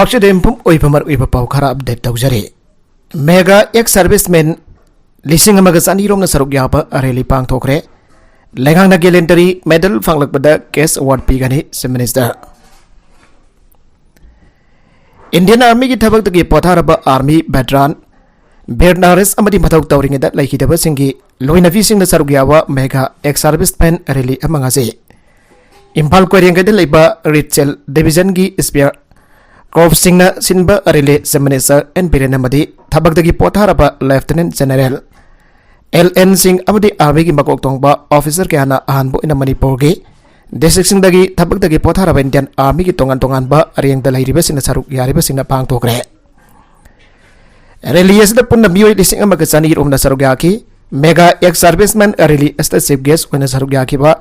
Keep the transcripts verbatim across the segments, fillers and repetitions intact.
ꯑꯁꯤꯗ ꯌꯨꯝꯐꯝ ꯑꯣꯏꯕ ꯃꯔꯨꯑꯣꯏꯕ ꯄꯥꯎ ꯈꯔ ꯑꯞꯗꯦꯠ ꯇꯧꯖꯔꯤ꯫ ꯃꯦꯒꯥ ꯑꯦꯛꯁ ꯁꯥꯔꯚꯤꯁꯃꯦꯟ ꯂꯤꯁꯤꯡ ꯑꯃꯒ ꯆꯅꯤ ꯔꯣꯝꯅ ꯁꯔꯨꯛ ꯌꯥꯕ ꯔꯦꯂꯤ ꯄꯥꯡꯊꯣꯛꯈ꯭ꯔꯦ꯫ ꯂꯩꯉꯥꯛꯅ ꯒꯦꯂꯦꯟꯇꯔꯤ ꯃꯦꯗꯜ ꯐꯪꯂꯛꯄꯗ ꯀꯦꯁ ꯑꯦꯋꯥꯔꯗ ꯄꯤꯒꯅꯤ, ꯆꯤꯐ ꯃꯤꯅꯤꯁꯇꯔ꯫ ꯏꯟꯗꯤꯌꯟ ꯑꯥꯔꯃꯤꯒꯤ ꯊꯕꯛꯇꯒꯤ ꯄꯣꯊꯥꯔꯕ ꯑꯥꯔꯃꯤ ꯚꯦꯇꯔꯥꯟ, ꯕꯤꯔ ꯅꯥꯔꯤꯁ ꯑꯃꯗꯤ ꯃꯊꯧ ꯇꯧꯔꯤꯉꯩꯗ ꯂꯩꯈꯤꯗꯕꯁꯤꯡꯒꯤ ꯂꯣꯏꯅꯕꯤꯁꯤꯡꯅ ꯁꯔꯨꯛ ꯌꯥꯕ ꯃꯦꯒꯥ ꯑꯦꯛꯁ ꯁꯥꯔꯚꯤꯁꯃꯦꯟ ꯔꯦꯂꯤ ꯑꯃ ꯉꯁꯤ ꯏꯝꯐꯥꯜ ꯀꯣꯏꯔꯦꯡꯒꯩꯗ ꯂꯩꯕ ꯔꯤꯠꯁꯦꯜ ꯗꯤꯕꯤꯖꯟꯒꯤ ꯏꯁꯄꯤꯌꯔ ꯀꯣꯔꯞꯁꯁꯤꯡꯅ ꯁꯤꯟꯕ rally chief minister N Biren ꯑꯃꯗꯤ ꯊꯕꯛꯇꯒꯤ ꯄꯣꯊꯥꯔꯕ ꯂꯦꯐꯇꯤꯅꯦꯟ ꯖꯦꯅꯔꯦꯜ ꯑꯦꯜ ꯑꯦꯟ ꯁꯤꯡ ꯑꯃꯗꯤ ꯑꯥꯔꯃꯤꯒꯤ ꯃꯀꯣꯛ ꯊꯣꯡꯕ ꯑꯣꯐꯤꯁꯔ ꯀꯌꯥꯅ ꯑꯍꯥꯟꯕ ꯑꯣꯏꯅ ꯃꯅꯤꯄꯨꯔꯒꯤ ꯗꯤꯁꯇ꯭ꯔꯤꯛꯁꯤꯡꯗꯒꯤ ꯊꯕꯛꯇꯒꯤ ꯄꯣꯊꯥꯔꯕ ꯏꯟꯗꯤꯌꯟ ꯑꯥꯔꯃꯤꯒꯤ ꯇꯣꯉꯥꯟ ꯇꯣꯉꯥꯟꯕ ꯔꯦꯡꯗ ꯂꯩꯔꯤꯕꯁꯤꯡꯅ ꯁꯔꯨꯛ ꯌꯥꯔꯤꯕꯁꯤꯡꯅ ꯄꯥꯡꯊꯣꯛꯈ꯭ꯔꯦ꯫ ꯔꯦꯂꯤ ꯑꯁꯤꯗ ꯄꯨꯟꯅ ꯃꯤꯑꯣꯏ ꯂꯤꯁꯤꯡ ꯑꯃꯒ ꯆꯅꯤ ꯔꯣꯝꯅ ꯁꯔꯨꯛ ꯌꯥꯈꯤ꯫ ꯃꯦꯒꯥ ꯑꯦꯛꯁ ꯁꯥꯔꯚꯤꯁꯃꯦꯟ ꯔꯦꯂꯤ ꯑꯁꯤꯗ ꯆꯤꯐ ꯒꯦꯁ ꯑꯣꯏꯅ ꯁꯔꯨꯛ ꯌꯥꯈꯤꯕ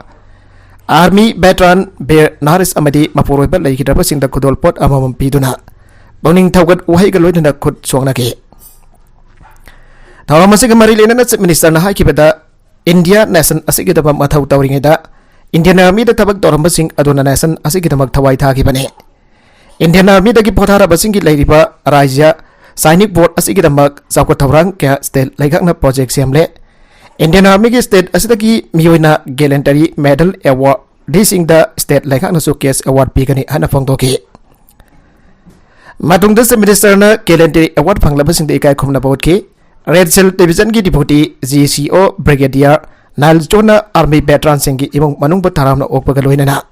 ꯑꯥꯔꯃꯤ ꯚꯦꯇꯔꯥꯟ ꯕꯤꯔ ꯅꯥꯔꯤꯁ ꯑꯃꯗꯤ ꯃꯄꯨꯔꯣꯏꯕ ꯂꯩꯈꯤꯗ꯭ꯔꯕꯁꯤꯡꯗ ꯈꯨꯗꯣꯜꯄꯣꯠ ꯑꯃꯃꯝ ꯄꯤꯗꯨꯅ ꯄꯨꯛꯅꯤꯡ ꯊꯧꯒꯠ ꯋꯥꯍꯩꯒ ꯂꯣꯏꯅꯅ ꯈꯨꯠ ꯁꯣꯛꯅꯈꯤ꯫ ꯊꯧꯔꯝ ꯑꯁꯤꯒ ꯃꯔꯤ ꯂꯩꯅꯅ ꯆꯤꯐ ꯃꯤꯅꯤꯁꯇꯔꯅ ꯍꯥꯏꯈꯤꯕꯗ, ꯏꯟꯗꯤꯌꯥ ꯅꯦꯁꯟ ꯑꯁꯤꯒꯤꯗꯃꯛ ꯃꯊꯧ ꯇꯧꯔꯤꯉꯩꯗ ꯏꯟꯗꯤꯌꯟ ꯑꯥꯔꯃꯤꯗ ꯊꯕꯛ ꯇꯧꯔꯝꯕꯁꯤꯡ ꯑꯗꯨꯅ ꯅꯦꯁꯟ ꯑꯁꯤꯒꯤꯗꯃꯛ ꯊꯋꯥꯏ ꯊꯥꯈꯤꯕꯅꯤ꯫ ꯏꯟꯗꯤꯌꯟ ꯑꯥꯔꯃꯤꯗꯒꯤ ꯄꯣꯊꯥꯔꯕꯁꯤꯡꯒꯤ ꯂꯩꯔꯤꯕ ꯔꯥꯖ꯭ꯌ ꯁꯥꯏꯅꯤꯛ ꯕꯣꯔꯗ ꯑꯁꯤꯒꯤꯗꯃꯛ ꯆꯥꯎꯈꯠ ꯊꯧꯔꯥꯡ ꯀꯌꯥ ꯁ꯭ꯇꯦꯠ ꯂꯩꯉꯥꯛꯅ ꯄ꯭ꯔꯣꯖꯦꯛ ꯁꯦꯝꯂꯦ꯫ ꯏꯟꯗꯤꯌꯟ ꯑꯥꯔꯃꯤꯒꯤ ꯁ꯭ꯇꯦꯠ ꯑꯁꯤꯗꯒꯤ ꯃꯤꯑꯣꯏꯅ ꯒꯦꯂꯦꯟꯇꯔꯤ ꯃꯦꯗꯜ ꯑꯦꯋꯥꯔꯗꯤꯁꯤꯡꯗ ꯁ꯭ꯇꯦꯠ ꯂꯩꯉꯥꯛꯅꯁꯨ ꯀꯦꯁ ꯑꯦꯋꯥꯔꯗ ꯄꯤꯒꯅꯤ ꯍꯥꯏꯅ ꯐꯣꯡꯗꯣꯛꯈꯤ꯫ ꯃꯇꯨꯡꯗ ꯆꯤꯐ ꯃꯤꯅꯤꯁꯇꯔꯅ ꯒꯦꯂꯦꯟꯇꯔꯤ ꯑꯦꯋꯥꯔꯗ ꯐꯪꯂꯕꯁꯤꯡꯗ ꯏꯀꯥꯏ ꯈꯨꯝꯅꯕ ꯎꯠꯈꯤ꯫ ꯔꯦꯠꯁꯦꯜ ꯗꯤꯕꯤꯖꯟꯒꯤ ꯗꯤꯄꯨꯇꯤ ꯖꯤ ꯁꯤ ꯑꯣ ꯕ꯭ꯔꯤꯒꯦꯗꯤꯌꯔ ꯅꯥꯏꯜ ꯖꯣꯟꯅ ꯑꯥꯔꯃꯤ ꯚꯦꯇꯔꯥꯟꯁꯤꯡꯒꯤ ꯏꯃꯨꯡ ꯃꯅꯨꯡꯕꯨ ꯇꯔꯥꯝꯅ ꯑꯣꯛꯄꯒ ꯂꯣꯏꯅꯅ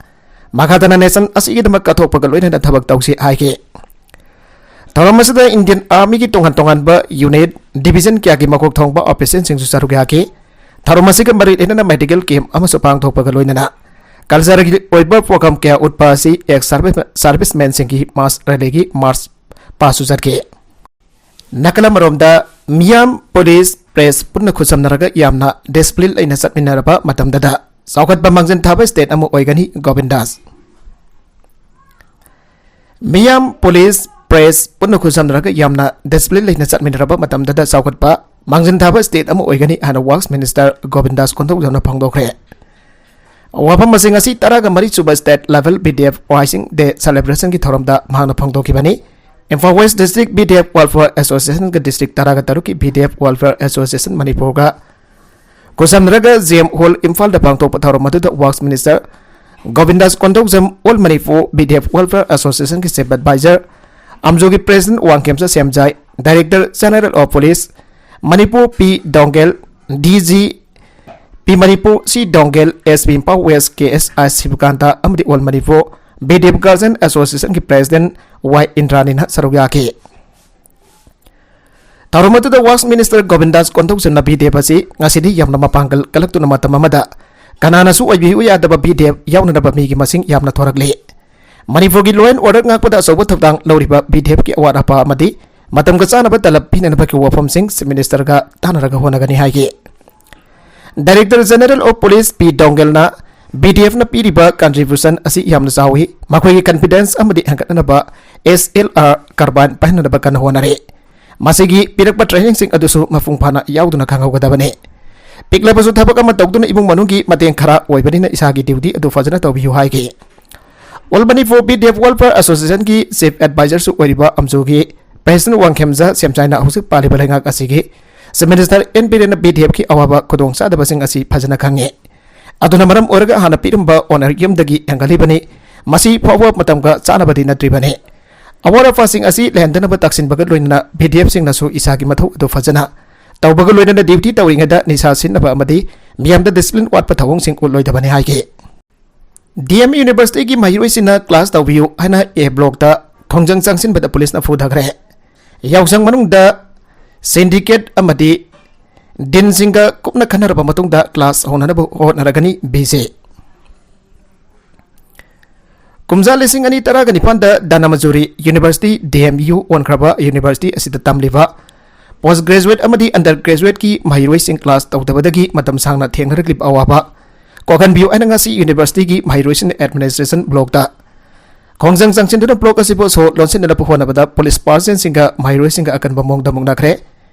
ꯃꯈꯥ ꯇꯥꯅ ꯅꯦꯁꯟ ꯑꯁꯤꯒꯤꯗꯃꯛ ꯀꯠꯊꯣꯛꯄꯒ ꯂꯣꯏꯅꯅ ꯊꯕꯛ ꯇꯧꯁꯤ ꯍꯥꯏꯈꯤ꯫ ꯊꯧꯔꯝ ꯑꯁꯤꯗ ꯏꯟꯗꯤꯌꯟ ꯑꯥꯔꯃꯤꯒꯤ ꯇꯣꯉꯥꯟ ꯇꯣꯉꯥꯟꯕ ꯌꯨꯅꯤꯠ, ꯗꯤꯕꯤꯖꯟ ꯀꯌꯥꯒꯤ ꯃꯀꯣꯛ ꯊꯣꯡꯕ ꯑꯣꯐꯤꯁꯤꯌꯦꯜꯁꯤꯡꯁꯨ ꯁꯔꯨꯛ ꯌꯥꯈꯤ꯫ ꯊꯧꯔꯝ ꯑꯁꯤꯒ ꯃꯔꯤ ꯂꯩꯅꯅ ꯃꯦꯗꯤꯀꯦꯜ ꯀꯦꯝꯞ ꯑꯃꯁꯨ ꯄꯥꯡꯊꯣꯛꯄꯒ ꯂꯣꯏꯅꯅ ꯀꯜꯆꯔꯒꯤ ꯑꯣꯏꯕ ꯄ꯭ꯔꯣꯒ꯭ꯔꯥꯝ ꯀꯌꯥ ꯎꯠꯄ ꯑꯁꯤ ꯑꯦꯛꯁ ꯁꯥꯔꯚꯤꯁ-, ꯁꯥꯔꯚꯤꯁꯃꯦꯟꯁꯤꯡꯒꯤ ꯃꯥꯁ ꯔꯦꯂꯤꯒꯤ ꯃꯥꯔꯆ ꯄꯥꯁꯁꯨ ꯆꯠꯈꯤ꯫ ꯅꯥꯀꯜ ꯑꯃꯔꯣꯝꯗ, ꯃꯤꯌꯥꯝ, ꯄꯨꯂꯤꯁ, ꯄ꯭ꯔꯦꯁ ꯄꯨꯟꯅ ꯈꯨꯠꯁꯝꯅꯔꯒ ꯌꯥꯝꯅ ꯗꯤꯁꯤꯄ꯭ꯂꯤꯟ ꯂꯩꯅ ꯆꯠꯃꯤꯟꯅꯔꯕ ꯃꯇꯝꯗꯗ ꯆꯥꯎꯈꯠꯄ ꯃꯥꯡꯖꯤꯟ ꯊꯥꯕ ꯁ꯭ꯇꯦꯠ ꯑꯃ ꯑꯣꯏꯒꯅꯤ, ꯒꯣꯕꯤꯟꯗꯥꯁ꯫ ꯃꯤꯌꯥꯝ, ꯄꯨꯂꯤꯁ, ꯄ꯭ꯔꯦꯁ ꯄꯨꯟꯅ ꯈꯨꯠꯁꯝꯅꯔꯒ ꯌꯥꯝꯅ ꯗꯤꯁꯤꯄ꯭ꯂꯤꯟ ꯂꯩꯅ ꯆꯠꯃꯤꯟꯅꯔꯕ ꯃꯇꯝꯗꯗ ꯆꯥꯎꯈꯠꯄ ꯃꯥꯡꯖꯤꯟ ꯊꯥꯕ ꯁ꯭ꯇꯦꯠ ꯑꯃ ꯑꯣꯏꯒꯅꯤ ꯍꯥꯏꯅ ꯋꯥꯔꯛꯁ ꯃꯤꯅꯤꯁꯇꯔ ꯒꯣꯕꯤꯟꯗꯥꯁ ꯀꯣꯟꯊꯧꯖꯝꯅ ꯐꯣꯡꯗꯣꯛꯈ꯭ꯔꯦ꯫ ꯋꯥꯐꯝ ꯑꯁꯤ ꯉꯁꯤ ꯇꯔꯥꯒ ꯃꯔꯤ ꯁꯨꯕ State Level B D F Rising Day Celebration ꯒꯤ ꯊꯧꯔꯝꯗ ꯃꯍꯥꯛꯅ ꯐꯣꯡꯗꯣꯛꯈꯤꯕꯅꯤ꯫ Imphal West District B D F Welfare Association ꯒ District ꯇꯔꯥꯒ ꯇꯔꯨꯛꯀꯤ B D F Welfare Association ꯃꯅꯤꯄꯨꯔꯒ ꯈꯨꯠꯁꯝꯅꯔꯒ J M Hall ꯏꯝꯐꯥꯜꯗ ꯄꯥꯡꯊꯣꯛꯄ ꯊꯧꯔꯝ ꯑꯗꯨꯗ Works Minister ꯒꯣꯕꯤꯟꯗꯥꯁ Konthoujam, All Manipur B D F Welfare Association ꯒꯤ Chief Advisor, ꯑꯝꯖꯨꯒꯤ President Wangkhemcha ꯁꯦꯝꯖꯥꯏ, Director General of Police Manipur P ꯗꯣꯡꯒꯦꯜ, D G P Manipur ꯁꯤ ꯗꯣꯡꯒꯦꯜ, S P ꯏꯝꯐꯥꯜ West ꯀꯦ ꯑꯦꯁ ꯑꯥꯏ ꯁꯤꯕꯀꯥꯟꯇ ꯑꯃꯗꯤ All Manipur B D F Guardian Association ꯒꯤ President ꯋꯥꯏ ꯏꯟꯗ꯭ꯔꯥꯅꯤꯅ ꯁꯔꯨꯛ ꯌꯥꯈꯤ꯫ ꯊꯧꯔꯝ ꯑꯗꯨꯗ Works Minister ꯒꯣꯕꯤꯟꯗꯥꯁ ꯀꯣꯟꯊꯧꯖꯝꯅ B D F ꯑꯁꯤ ꯉꯁꯤꯗꯤ ꯌꯥꯝꯅ ꯃꯄꯥꯡꯒꯜ ꯀꯜꯂꯛꯇꯨꯅ ꯃꯇꯝ ꯑꯃꯗ ꯀꯅꯥꯅꯁꯨ ꯑꯣꯏꯕꯤꯌꯨ ꯌꯥꯗꯕ B D F ꯌꯥꯎꯅꯅꯕ ꯃꯤꯒꯤ ꯃꯁꯤꯡ ꯌꯥꯝꯅ ꯊꯣꯔꯛꯂꯤ꯫ ꯃꯅꯤꯄꯨꯔꯒꯤ law and order ꯉꯥꯛꯄꯗ ꯑꯆꯧꯕ ꯊꯧꯗꯥꯡ ꯂꯧꯔꯤꯕ B D F ꯀꯤ ꯑꯋꯥꯠ ꯑꯄꯥ ꯑꯃꯗꯤ ꯃꯇꯝꯒ ꯆꯥꯅꯕ ꯇꯂꯕ ꯄꯤꯅꯅꯕꯒꯤ ꯋꯥꯐꯝꯁꯤꯡ Chief Minister ꯒ ꯇꯥꯟꯅꯔꯒ ꯍꯣꯠꯅꯒꯅꯤ ꯍꯥꯏꯈꯤ꯫ Director General of Police P ꯗꯣꯡꯒꯦꯜꯅ B D F ꯅ ꯄꯤꯔꯤꯕ contribution ꯑꯁꯤ ꯌꯥꯝꯅ ꯆꯥꯎꯏ, ꯃꯈꯣꯏꯒꯤ confidence ꯑꯃꯗꯤ ꯍꯦꯟꯒꯠꯅꯅꯕ S L R carbine ꯄꯥꯏꯍꯟꯅꯕ ꯀꯟꯅ ꯍꯣꯠꯅꯔꯤ꯫ ꯃꯁꯤꯒꯤ ꯄꯤꯔꯛꯄ training ꯁꯤꯡ ꯑꯗꯨꯁꯨ ꯃꯄꯨꯡ ꯐꯥꯅ ꯌꯥꯎꯗꯨꯅ ꯈꯪꯍꯧꯒꯗꯕꯅꯤ꯫ ꯄꯤꯛꯂꯕꯁꯨ ꯊꯕꯛ ꯑꯃ ꯇꯧꯗꯨꯅ ꯏꯃꯨꯡ ꯃꯅꯨꯡꯒꯤ ꯃꯇꯦꯡ ꯈꯔ ꯑꯣꯏꯕꯅꯤꯅ ꯏꯁꯥꯒꯤ duty ꯑꯗꯨ ꯐꯖꯅ ꯇꯧꯕꯤꯌꯨ ꯍꯥꯏꯈꯤ꯫ All Manipur B D F Welfare Association ꯒꯤ Chief Advisor ꯁꯨ ꯑꯣꯏꯔꯤꯕ ꯑꯝꯖꯨꯒꯤ President ꯋꯥꯡꯈꯦꯝꯆꯥ ꯁꯦꯝꯖꯥꯏꯅ ꯍꯧꯖꯤꯛ ꯄꯥꯜꯂꯤꯕ ꯂꯩꯉꯥꯛ ꯑꯁꯤꯒꯤ Chief Minister N Biren ꯅ B D F ꯀꯤ ꯑꯋꯥꯕ ꯈꯨꯗꯣꯡꯆꯥꯗꯕꯁꯤꯡ ꯑꯁꯤ ꯐꯖꯅ ꯈꯪꯉꯤ꯫ ꯑꯗꯨꯅ ꯃꯔꯝ ꯑꯣꯏꯔꯒ ꯍꯥꯟꯅ ꯄꯤꯔꯝꯕ honor ꯌꯨꯝꯗꯒꯤ ꯍꯦꯟꯒꯠꯂꯤꯕꯅꯤ꯫ ꯃꯁꯤ ꯐꯥꯎꯕ ꯃꯇꯝꯒ ꯆꯥꯅꯕꯗꯤ ꯅꯠꯇ꯭ꯔꯤꯕꯅꯤ꯫ ꯑꯋꯥꯠ ꯑꯄꯥꯁꯤꯡ ꯑꯁꯤ ꯂꯩꯍꯟꯗꯅꯕ ꯇꯥꯛꯁꯤꯟꯕꯒ ꯂꯣꯏꯅꯅ B D F ꯁꯤꯡꯅꯁꯨ ꯏꯁꯥꯒꯤ ꯃꯊꯧ ꯑꯗꯨ ꯐꯖꯅ ꯇꯧꯕꯒ ꯂꯣꯏꯅꯅ duty ꯇꯧꯔꯤꯉꯩꯗ ꯅꯤꯁꯥ ꯁꯤꯖꯤꯟꯅꯕ ꯑꯃꯗꯤ ꯃꯤꯌꯥꯝꯗ discipline ꯋꯥꯠꯄ ꯊꯧꯑꯣꯡꯁꯤꯡ ꯎꯠꯂꯣꯏꯗꯕꯅꯤ ꯍꯥꯏꯈꯤ꯫ D M University ꯒꯤ ꯃꯍꯩꯔꯣꯏꯁꯤꯡꯅ class ꯇꯧꯕꯤꯌꯨ ꯍꯥꯏꯅ A block ꯇ ꯈꯣꯡꯖꯪ ꯆꯪꯁꯤꯟꯕꯗ ꯄꯨꯂꯤꯁꯅ ꯐꯨꯊꯈ꯭ꯔꯦ꯫ ꯌꯥꯎꯁꯪ ꯃꯅꯨꯡꯗ syndicate ꯑꯃꯗꯤ dean ꯁꯤꯡꯒ ꯀꯨꯞꯅ ꯈꯟꯅꯔꯕ ꯃꯇꯨꯡꯗ class ꯍꯧꯅꯅꯕ ꯍꯣꯠꯅꯔꯒꯅꯤ, B J꯫ ꯀꯨꯝꯖꯥ ꯂꯤꯁꯤꯡ ꯑꯅꯤ ꯇꯔꯥꯒ ꯅꯤꯄꯥꯟꯗ Dhanamanjuri University, D M U ꯑꯣꯟꯈ꯭ꯔꯕ university ꯑꯁꯤꯗ ꯇꯝꯂꯤꯕ post graduate ꯑꯃꯗꯤ under graduate ꯀꯤ ꯃꯍꯩꯔꯣꯏꯁꯤꯡ class ꯇꯧꯗꯕꯗꯒꯤ ꯃꯇꯝ ꯁꯥꯡꯅ ꯊꯦꯡꯅꯔꯛꯂꯤꯕ ꯑꯋꯥꯕ ꯀꯣꯛꯍꯟꯕꯤꯌꯨ ꯍꯥꯏꯅ ꯉꯁꯤ university ꯒꯤ ꯃꯍꯩꯔꯣꯏꯁꯤꯡꯅ administration block ꯇ ꯈꯣꯡꯖꯪ ꯆꯪꯁꯤꯟꯗꯨꯅ block ꯑꯁꯤꯕꯨ ꯁꯣ ꯂꯣꯟꯁꯤꯟꯅꯅꯕ ꯍꯣꯠꯅꯕꯗ police personnel ꯁꯤꯡꯒ ꯃꯍꯩꯔꯣꯏꯁꯤꯡꯒ ꯑꯀꯟꯕ ꯃꯑꯣꯡꯗ ꯃꯨꯛꯅꯈ꯭ꯔꯦ꯫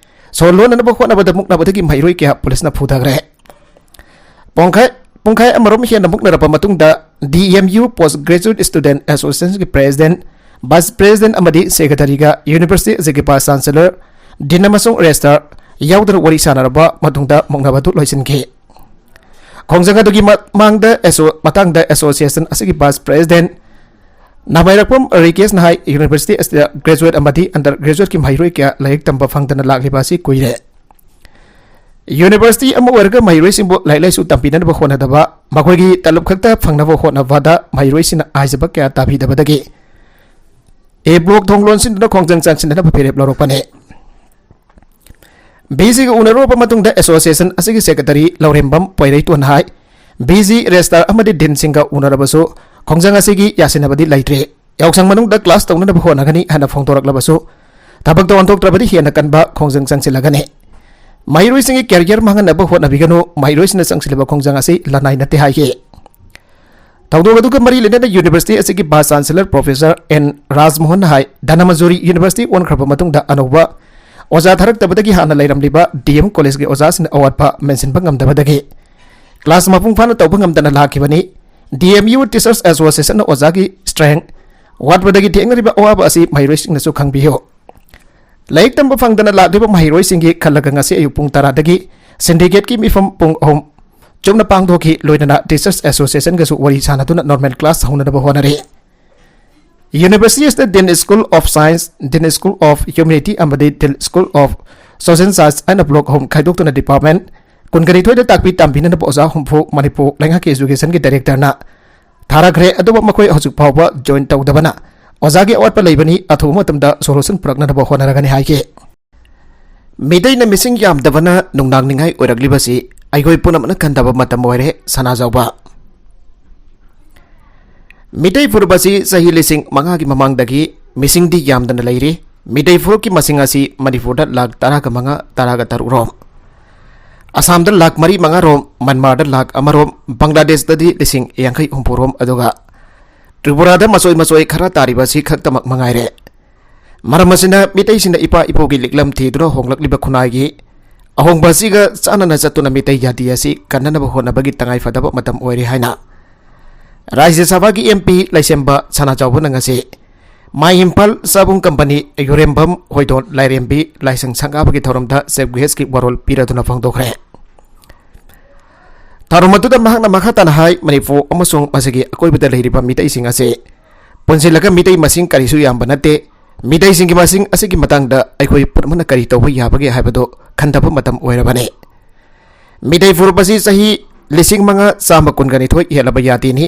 ꯁꯣ ꯂꯣꯟꯅꯅꯕ ꯍꯣꯠꯅꯕꯗ ꯃꯨꯛꯅꯕꯗꯒꯤ ꯃꯍꯩꯔꯣꯏ ꯀꯌꯥ ꯄꯨꯂꯤꯁꯅ ꯐꯨꯊꯈ꯭ꯔꯦ꯫ ꯄꯣꯡꯈꯥꯏ-, ꯄꯨꯡꯈꯥꯏ ꯑꯃꯔꯣꯝ ꯍꯦꯟꯅ ꯃꯨꯛꯅꯔꯕ ꯃꯇꯨꯡꯗ, D M U Post Graduate Student Associationꯒꯤ President, Vice President ꯑꯃꯗꯤ Secretaryꯒ University ꯑꯁꯤꯒꯤ Vice Chancellor, Dean ꯑꯃꯁꯨꯡ Registrar ꯌꯥꯎꯗꯅ ꯋꯥꯔꯤ ꯁꯥꯟꯅꯔꯕ ꯃꯇꯨꯡꯗ ꯃꯨꯛꯅꯕ ꯑꯗꯨ ꯂꯣꯏꯁꯤꯟꯈꯤ꯫ ꯈꯣꯡꯖꯪ ꯑꯗꯨꯒꯤ ꯃꯃꯥꯡꯗ ꯑꯦꯁꯣ-, ꯃꯇꯥꯡꯗ association ꯑꯁꯤꯒꯤ Vice President ꯅꯥꯃꯥꯏꯔꯛꯄꯝ ꯔꯤꯀꯦꯁꯅ ꯍꯥꯏ, University ꯑꯁꯤꯗ graduate ꯑꯃꯗꯤ undergraduateꯀꯤ ꯃꯍꯩꯔꯣꯏ ꯀꯌꯥ ꯂꯥꯏꯔꯤꯛ ꯇꯝꯕ ꯐꯪꯗꯅ ꯂꯥꯛꯂꯤꯕ ꯑꯁꯤ ꯀꯨꯏꯔꯦ꯫ University ꯑꯃ ꯑꯣꯏꯔꯒ ꯃꯍꯩꯔꯣꯏꯁꯤꯡꯕꯨ ꯂꯥꯏꯔꯤꯛ ꯂꯥꯏꯁꯨ ꯇꯝꯕꯤꯅꯅꯕ ꯍꯣꯠꯅꯗꯕ, ꯃꯈꯣꯏꯒꯤ ꯇꯂꯕ ꯈꯛꯇ ꯐꯪꯅꯕ ꯍꯣꯠꯅꯕꯗ ꯃꯍꯩꯔꯣꯏꯁꯤꯡꯅ ꯍꯥꯏꯖꯕ ꯀꯌꯥ ꯇꯥꯕꯤꯗꯕꯗꯒꯤ A block ꯊꯣꯡ ꯂꯣꯟꯁꯤꯟꯗꯨꯅ ꯈꯣꯡꯖꯪ ꯆꯪꯁꯤꯟꯅꯅꯕ ꯐꯤꯔꯦꯞ ꯂꯧꯔꯛꯄꯅꯤ꯫ VCꯒ ꯎꯅꯔꯨꯔꯕ ꯃꯇꯨꯡꯗ association ꯑꯁꯤꯒꯤ Secretary ꯂꯧꯔꯦꯝꯕꯝ ꯄꯣꯏꯔꯩꯇꯣꯟ ꯍꯥꯏ, VC, Registrar ꯑꯃꯗꯤ Deanꯁꯤꯡꯒ ꯎꯅꯔꯕꯁꯨ ꯈꯣꯡꯖꯪ ꯑꯁꯤꯒꯤ ꯌꯥꯁꯤꯟꯅꯕꯗꯤ ꯂꯩꯇ꯭ꯔꯤ꯫ ꯌꯥꯎꯁꯪ ꯃꯅꯨꯡꯗ class ꯇꯧꯅꯅꯕ ꯍꯣꯠꯅꯒꯅꯤ ꯍꯥꯏꯅ ꯐꯣꯡꯗꯣꯔꯛꯂꯕꯁꯨ, ꯊꯕꯛꯇ ꯑꯣꯟꯊꯣꯛꯇ꯭ꯔꯕꯗꯤ ꯍꯦꯟꯅ ꯀꯟꯕ ꯈꯣꯡꯖꯪ ꯆꯪꯁꯤꯜꯂꯒꯅꯤ꯫ ꯃꯍꯩꯔꯣꯏꯁꯤꯡꯒꯤ career ꯃꯥꯡꯍꯟꯅꯕ ꯍꯣꯠꯅꯕꯤꯒꯅꯨ, ꯃꯍꯩꯔꯣꯏꯁꯤꯡꯅ ꯆꯪꯁꯤꯜꯂꯤꯕ ꯈꯣꯡꯖꯪ ꯑꯁꯤ ꯂꯅꯥꯏ ꯅꯠꯇꯦ ꯍꯥꯏꯈꯤ꯫ ꯊꯧꯗꯣꯛ ꯑꯗꯨꯒ ꯃꯔꯤ ꯂꯩꯅꯅ University ꯑꯁꯤꯒꯤ Vice Chancellor Professor N ꯔꯥꯖꯃꯣꯍꯟꯅ ꯍꯥꯏ, ꯙꯅꯃꯟꯖꯨꯔꯤ University ꯑꯣꯟꯈ꯭ꯔꯕ ꯃꯇꯨꯡꯗ ꯑꯅꯧꯕ ꯑꯣꯖꯥ ꯊꯥꯔꯛꯇꯕꯗꯒꯤ ꯍꯥꯟꯅ ꯂꯩꯔꯝꯂꯤꯕ D M Collegeꯀꯤ ꯑꯣꯖꯥꯁꯤꯡꯅ ꯑꯋꯥꯠꯄ ꯃꯦꯟꯁꯤꯟꯕ ꯉꯝꯗꯕꯗꯒꯤ class ꯃꯄꯨꯡ ꯐꯥꯅ ꯇꯧꯕ ꯉꯝꯗꯅ ꯂꯥꯛꯈꯤꯕꯅꯤ꯫ D M U Teachers Associationꯅ ꯑꯣꯖꯥꯒꯤ strength ꯋꯥꯠꯄꯗꯒꯤ ꯊꯦꯡꯅꯔꯤꯕ ꯑꯋꯥꯕ ꯑꯁꯤ ꯃꯍꯩꯔꯣꯏꯁꯤꯡꯅꯁꯨ ꯈꯪꯕꯤꯌꯨ꯫ ꯂꯥꯏꯔꯤꯛ ꯇꯝꯕ ꯐꯪꯗꯅ ꯂꯥꯛꯂꯤꯕ ꯃꯍꯩꯔꯣꯏꯁꯤꯡꯒꯤ ꯈꯜꯂꯒ ꯉꯁꯤ ꯑꯌꯨꯛ ꯄꯨꯡ ꯇꯔꯥꯗꯒꯤ syndicateꯀꯤ ꯃꯤꯐꯝ ꯄꯨꯡ ꯑꯍꯨꯝ ꯆꯨꯞꯅ ꯄꯥꯡꯊꯣꯛꯈꯤ꯫ ꯂꯣꯏꯅꯅ Teachers Associationꯒꯁꯨ ꯋꯥꯔꯤ ꯁꯥꯟꯅꯗꯨꯅ normal class ꯍꯧꯅꯅꯕ ꯍꯣꯠꯅꯔꯤ꯫ University ꯑꯁꯤꯗ Dean School of Science, Dean School of Humanity ꯑꯃꯗꯤ Dean School of Social Science ꯍꯥꯏꯅ block ꯑꯍꯨꯝ ꯈꯥꯏꯗꯣꯛꯇꯨꯅ department ꯀꯨꯟꯒꯅꯤꯊꯣꯏꯗ ꯇꯥꯛꯄꯤ ꯇꯝꯕꯤꯅꯅꯕ ꯑꯣꯖꯥ ꯍꯨꯝꯐꯨ ꯃꯅꯤꯄꯨꯔ ꯂꯩꯉꯥꯛꯀꯤ educationꯒꯤ directorꯅ ꯊꯥꯔꯛꯈ꯭ꯔꯦ꯫ ꯑꯗꯨꯕꯨ ꯃꯈꯣꯏ ꯍꯧꯖꯤꯛ ꯐꯥꯎꯕ join ꯇꯧꯗꯕꯅ ꯑꯣꯖꯥꯒꯤ ꯑꯋꯥꯠꯄ ꯂꯩꯕꯅꯤ, ꯑꯊꯨꯕ ꯃꯇꯝꯗ solution ꯄꯨꯔꯛꯅꯅꯕ ꯍꯣꯠꯅꯔꯒꯅꯤ ꯍꯥꯏꯈꯤ꯫ ꯃꯤꯇꯩꯅ ꯃꯤꯁꯤꯡ ꯌꯥꯝꯗꯕꯅ ꯅꯨꯡꯅꯥꯡꯅꯤꯡꯉꯥꯏ ꯑꯣꯏꯔꯛꯂꯤꯕꯁꯤ ꯑꯩꯈꯣꯏ ꯄꯨꯝꯅꯃꯛꯅ ꯈꯟꯊꯕ ꯃꯇꯝ ꯑꯣꯏꯔꯦ꯫ ꯁꯅꯥꯖꯥꯎꯕ꯫ ꯃꯤꯇꯩ ꯐꯨꯔꯨꯞ ꯑꯁꯤ ꯆꯍꯤ ꯂꯤꯁꯤꯡ ꯃꯉꯥꯒꯤ ꯃꯃꯥꯡꯗꯒꯤ ꯃꯤꯁꯤꯡꯗꯤ ꯌꯥꯝꯗꯅ ꯂꯩꯔꯤ꯫ ꯃꯤꯇꯩ ꯐꯨꯔꯨꯞꯀꯤ ꯃꯁꯤꯡ ꯑꯁꯤ ꯃꯅꯤꯄꯨꯔꯗ ꯂꯥꯈ ꯇꯔꯥꯒ ꯃꯉꯥ, ꯇꯔꯥꯒ ꯇꯔꯨꯛ ꯔꯣꯝ, ꯑꯁꯥꯝꯗ ꯂꯥꯈ ꯃꯔꯤ ꯃꯉꯥ ꯔꯣꯝ, ꯃ꯭ꯌꯥꯟꯃꯥꯔꯗ ꯂꯥꯈ ꯑꯃ ꯔꯣꯝ, ꯕꯪꯒ꯭ꯂꯥꯗꯦꯁꯇꯗꯤ ꯂꯤꯁꯤꯡ ꯌꯥꯡꯈꯩ ꯍꯨꯝꯐꯨ ꯔꯣꯝ, ꯑꯗꯨꯒ ꯇ꯭ꯔꯤꯄꯨꯔꯥꯗ ꯃꯆꯣꯏ ꯃꯆꯣꯏ ꯈꯔ ꯇꯥꯔꯤꯕ ꯑꯁꯤ ꯈꯛꯇꯃꯛ ꯃꯉꯥꯏꯔꯦ꯫ ꯃꯔꯝ ꯑꯁꯤꯅ ꯃꯤꯇꯩꯁꯤꯡꯅ ꯏꯄꯥ ꯏꯄꯨꯒꯤ ꯂꯤꯛꯂꯝ ꯊꯤꯗꯨꯅ ꯍꯣꯡꯂꯛꯂꯤꯕ ꯈꯨꯟꯅꯥꯏꯒꯤ ꯑꯍꯣꯡꯕ ꯑꯁꯤꯒ ꯆꯥꯟꯅꯅ ꯆꯠꯇꯨꯅ ꯃꯤꯇꯩ ꯖꯥꯇꯤ ꯑꯁꯤ ꯀꯟꯅꯅꯕ ꯍꯣꯠꯅꯕꯒꯤ ꯇꯉꯥꯏ ꯐꯗꯕ ꯃꯇꯝ ꯑꯣꯏꯔꯦ ꯍꯥꯏꯅ ꯔꯥꯖ꯭ꯌ ꯁꯚꯥꯒꯤ M P ꯂꯩꯁꯦꯝꯕ ꯁꯅꯥꯖꯥꯎꯕꯅ ꯉꯁꯤ ꯃꯥꯏ ꯏꯝꯐꯥꯜ ꯆꯥꯕꯨꯡ ꯀꯝꯄꯅꯤ ꯌꯨꯔꯦꯝꯕꯝ ꯍꯣꯏꯗꯣꯟ ꯂꯥꯏꯔꯦꯝꯕꯤ ꯂꯥꯏꯁꯪ ꯁꯪꯒꯥꯕꯒꯤ ꯊꯧꯔꯝꯗ chief guest ꯀꯤ ꯋꯥꯔꯣꯜ ꯄꯤꯔꯗꯨꯅ ꯐꯣꯡꯗꯣꯛꯈ꯭ꯔꯦ꯫ ꯊꯧꯔꯝ ꯑꯗꯨꯗ ꯃꯍꯥꯛꯅ ꯃꯈꯥ ꯇꯥꯅ ꯍꯥꯏ, ꯃꯅꯤꯄꯨꯔ ꯑꯃꯁꯨꯡ ꯃꯁꯤꯒꯤ ꯑꯀꯣꯏꯕꯗ ꯂꯩꯔꯤꯕ ꯃꯤꯇꯩꯁꯤꯡ ꯑꯁꯤ ꯄꯨꯟꯁꯤꯜꯂꯒ ꯃꯤꯇꯩ ꯃꯁꯤꯡ ꯀꯔꯤꯁꯨ ꯌꯥꯝꯕ ꯅꯠꯇꯦ꯫ ꯃꯤꯇꯩꯁꯤꯡꯒꯤ ꯃꯁꯤꯡ ꯑꯁꯤꯒꯤ ꯃꯇꯥꯡꯗ ꯑꯩꯈꯣꯏ ꯄꯨꯝꯅꯃꯛꯅ ꯀꯔꯤ ꯇꯧꯕ ꯌꯥꯕꯒꯦ ꯍꯥꯏꯕꯗꯨ ꯈꯟꯊꯕ ꯃꯇꯝ ꯑꯣꯏꯔꯕꯅꯤ꯫ ꯃꯤꯇꯩ ꯐꯨꯔꯨꯞ ꯑꯁꯤ ꯆꯍꯤ ꯂꯤꯁꯤꯡ ꯃꯉꯥ ꯆꯥꯝꯃ ꯀꯨꯟꯒ ꯅꯤꯊꯣꯏ ꯍꯦꯜꯂꯕ ꯖꯥꯇꯤꯅꯤ꯫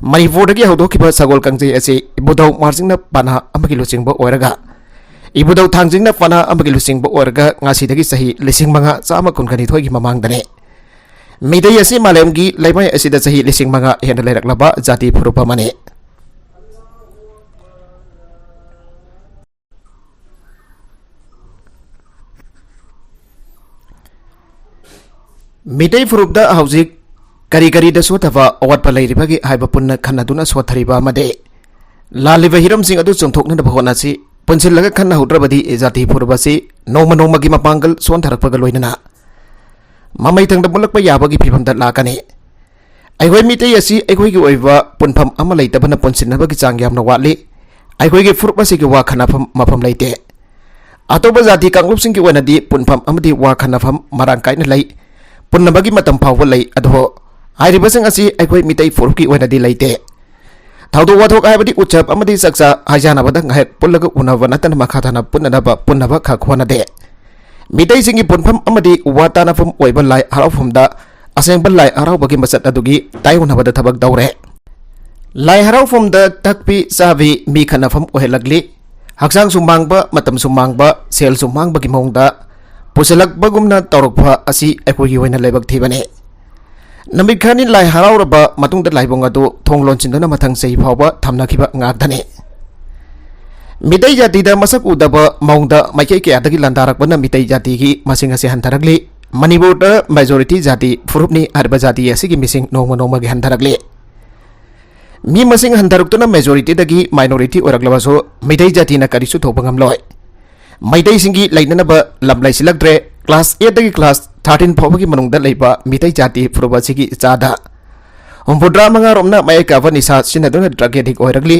ꯃꯅꯤꯄꯨꯔꯗꯒꯤ ꯍꯧꯗꯣꯛꯈꯤꯕ ꯁꯒꯣꯜ ꯀꯥꯡꯖꯩ ꯑꯁꯤ ꯏꯕꯨꯙꯧ ꯃꯥꯔꯖꯤꯡꯅ ꯄꯅꯥ ꯑꯃꯒꯤ ꯂꯨꯆꯤꯡꯕ ꯑꯣꯏꯔꯒ, ꯏꯕꯨꯙꯧ ꯊꯥꯡꯖꯤꯡꯅ ꯄꯅꯥ ꯑꯃꯒꯤ ꯂꯨꯆꯤꯡꯕ ꯑꯣꯏꯔꯒ ꯉꯁꯤꯗꯒꯤ ꯆꯍꯤ ꯂꯤꯁꯤꯡ ꯃꯉꯥ ꯆꯥꯝꯃ ꯀꯨꯟꯒ ꯅꯤꯊꯣꯏꯒꯤ ꯃꯃꯥꯡꯗꯅꯤ꯫ ꯃꯤꯇꯩ ꯑꯁꯤ ꯃꯥꯂꯦꯝꯒꯤ ꯂꯩꯃꯥꯏ ꯑꯁꯤꯗ ꯆꯍꯤ ꯂꯤꯁꯤꯡ ꯃꯉꯥ ꯍꯦꯟꯅ ꯂꯩꯔꯛꯂꯕ ꯖꯥꯇꯤ ꯐꯨꯔꯨꯞ ꯑꯃꯅꯤ꯫ ꯃꯤꯇꯩ ꯐꯨꯔꯨꯞꯇ ꯍꯧꯖꯤꯛ ꯀꯔꯤ ꯀꯔꯤꯗ ꯁꯣꯠꯊꯕ ꯑꯋꯥꯠꯄ ꯂꯩꯔꯤꯕꯒꯦ ꯍꯥꯏꯕ ꯄꯨꯟꯅ ꯈꯟꯅꯗꯨꯅ ꯁꯣꯠꯊꯔꯤꯕ ꯑꯃꯗꯤ ꯂꯥꯜꯂꯤꯕ ꯍꯤꯔꯝꯁꯤꯡ ꯑꯗꯨ ꯆꯨꯝꯊꯣꯛꯅꯅꯕ ꯍꯣꯠꯅꯁꯤ꯫ ꯄꯨꯟꯁꯤꯜꯂꯒ ꯈꯟꯅꯍꯧꯗ꯭ꯔꯕꯗꯤ ꯖꯥꯇꯤ ꯐꯨꯔꯨꯞ ꯑꯁꯤ ꯅꯣꯡꯃ ꯅꯣꯡꯃꯒꯤ ꯃꯄꯥꯡꯒꯜ ꯁꯣꯟꯊꯔꯛꯄꯒ ꯂꯣꯏꯅꯅ ꯃꯃꯩ ꯊꯪꯗ ꯃꯨꯠꯂꯛꯄ ꯌꯥꯕꯒꯤ ꯐꯤꯕꯝꯗ ꯂꯥꯛꯀꯅꯤ꯫ ꯑꯩꯈꯣꯏ ꯃꯤꯇꯩ ꯑꯁꯤ ꯑꯩꯈꯣꯏꯒꯤ ꯑꯣꯏꯕ ꯄꯨꯟꯐꯝ ꯑꯃ ꯂꯩꯇꯕꯅ ꯄꯨꯟꯁꯤꯟꯅꯕꯒꯤ ꯆꯥꯡ ꯌꯥꯝꯅ ꯋꯥꯠꯂꯤ꯫ ꯑꯩꯈꯣꯏꯒꯤ ꯐꯨꯔꯨꯞ ꯑꯁꯤꯒꯤ ꯋꯥ ꯈꯟꯅꯐꯝ ꯃꯐꯝ ꯂꯩꯇꯦ꯫ ꯑꯇꯣꯞꯄ ꯖꯥꯇꯤ ꯀꯥꯡꯂꯨꯞꯁꯤꯡꯒꯤ ꯑꯣꯏꯅꯗꯤ ꯄꯨꯟꯐꯝ ꯑꯃꯗꯤ ꯋꯥ ꯈꯟꯅꯐꯝ ꯃꯔꯥꯡ ꯀꯥꯏꯅ ꯂꯩ꯫ ꯄꯨꯟꯅꯕꯒꯤ ꯃꯇꯝ ꯐꯥꯎꯕ ꯂꯩ, ꯑꯗꯨꯕꯨ ꯍꯥꯏꯔꯤꯕꯁꯤꯡ ꯑꯁꯤ ꯑꯩꯈꯣꯏ ꯃꯤꯇꯩ ꯐꯨꯔꯨꯞꯀꯤ ꯑꯣꯏꯅꯗꯤ ꯂꯩꯇꯦ꯫ ꯊꯧꯗꯣꯛ ꯋꯥꯊꯣꯛ ꯍꯥꯏꯕꯗꯤ ꯎꯠꯁꯕ ꯑꯃꯗꯤ ꯆꯥꯛꯆꯥ ꯍꯩꯖꯥꯟꯅꯕꯗ ꯉꯥꯏꯍꯥꯛ ꯄꯨꯜꯂꯒ ꯎꯅꯕ ꯅꯠꯇꯅ ꯃꯈꯥ ꯇꯥꯅ ꯄꯨꯟꯅꯅꯕ ꯄꯨꯟꯅꯕ ꯈꯛ ꯍꯣꯠꯅꯗꯦ꯫ ꯃꯤꯇꯩꯁꯤꯡꯒꯤ ꯄꯨꯟꯐꯝ ꯑꯃꯗꯤ ꯋꯥ ꯇꯥꯅꯐꯝ ꯑꯣꯏꯕ ꯂꯥꯏ ꯍꯔꯥꯎꯐꯝꯗ ꯑꯁꯦꯡꯕ ꯂꯥꯏ ꯍꯔꯥꯎꯕꯒꯤ ꯃꯆꯠ ꯑꯗꯨꯒꯤ ꯇꯥꯏꯑꯣꯟꯅꯕꯗ ꯊꯕꯛ ꯇꯧꯔꯦ꯫ ꯂꯥꯏ ꯍꯔꯥꯎꯐꯝꯗ ꯊꯛꯄꯤ ꯆꯥꯕꯤ ꯃꯤ ꯈꯠꯅꯐꯝ ꯑꯣꯏꯍꯜꯂꯛꯂꯤ꯫ ꯍꯛꯆꯥꯡꯁꯨ ꯃꯥꯡꯕ, ꯃꯇꯝꯁꯨ ꯃꯥꯡꯕ, ꯁꯦꯜꯁꯨ ꯃꯥꯡꯕꯒꯤ ꯃꯑꯣꯡꯗ ꯄꯨꯁꯤꯜꯂꯛꯄꯒꯨꯝꯅ ꯇꯧꯔꯛꯄ ꯑꯁꯤ ꯑꯩꯈꯣꯏꯒꯤ ꯑꯣꯏꯅ ꯂꯥꯏꯕꯛ ꯊꯤꯕꯅꯤ꯫ ꯅꯨꯃꯤꯠ ꯈꯔꯅꯤ ꯂꯥꯏ ꯍꯔꯥꯎꯔꯕ ꯃꯇꯨꯡꯗ ꯂꯥꯏꯕꯨꯡ ꯑꯗꯨ ꯊꯣꯡ ꯂꯣꯟꯁꯤꯟꯗꯨꯅ ꯃꯊꯪ ꯆꯍꯤ ꯐꯥꯎꯕ ꯊꯝꯅꯈꯤꯕ ꯉꯥꯛꯇꯅꯤ꯫ ꯃꯤꯇꯩ ꯖꯥꯇꯤꯗ ꯃꯁꯛ ꯎꯗꯕ ꯃꯑꯣꯡꯗ ꯃꯥꯏꯀꯩ ꯀꯌꯥꯗꯒꯤ ꯂꯥꯟꯗꯥꯔꯛꯄꯅ ꯃꯤꯇꯩ ꯖꯥꯇꯤꯒꯤ ꯃꯁꯤꯡ ꯑꯁꯤ ꯍꯟꯊꯔꯛꯂꯤ꯫ ꯃꯅꯤꯄꯨꯔꯗ majority ꯖꯥꯇꯤ ꯐꯨꯔꯨꯞꯅꯤ ꯍꯥꯏꯔꯤꯕ ꯖꯥꯇꯤ ꯑꯁꯤꯒꯤ ꯃꯤꯁꯤꯡ ꯅꯣꯡꯃ ꯅꯣꯡꯃꯒꯤ ꯍꯟꯊꯔꯛꯂꯤ꯫ ꯃꯤ ꯃꯁꯤꯡ ꯍꯟꯊꯔꯛꯇꯨꯅ majority ꯗꯒꯤ minority ꯑꯣꯏꯔꯛꯂꯕꯁꯨ ꯃꯤꯇꯩ ꯖꯥꯇꯤꯅ ꯀꯔꯤꯁꯨ ꯊꯣꯛꯄ ꯉꯝꯂꯣꯏ꯫ ꯃꯩꯇꯩꯁꯤꯡꯒꯤ ꯂꯩꯅꯅꯕ ꯂꯝ ꯂꯩꯁꯤꯜꯂꯛꯇ꯭ꯔꯦ꯫ class eight ꯗꯒꯤ class thirteen ꯐꯥꯎꯕꯒꯤ ꯃꯅꯨꯡꯗ ꯂꯩꯕ ꯃꯤꯇꯩ ꯖꯥꯇꯤ ꯐꯨꯔꯨꯞ ꯑꯁꯤꯒꯤ ꯏꯆꯥꯗ ꯍꯨꯝꯐꯨꯇꯔꯥ ꯃꯉꯥ ꯔꯣꯝꯅ ꯃꯌꯥꯏ ꯀꯥꯕ ꯅꯤꯁꯥ ꯁꯤꯖꯤꯟꯅꯗꯨꯅ drug addict ꯑꯣꯏꯔꯛꯂꯤ꯫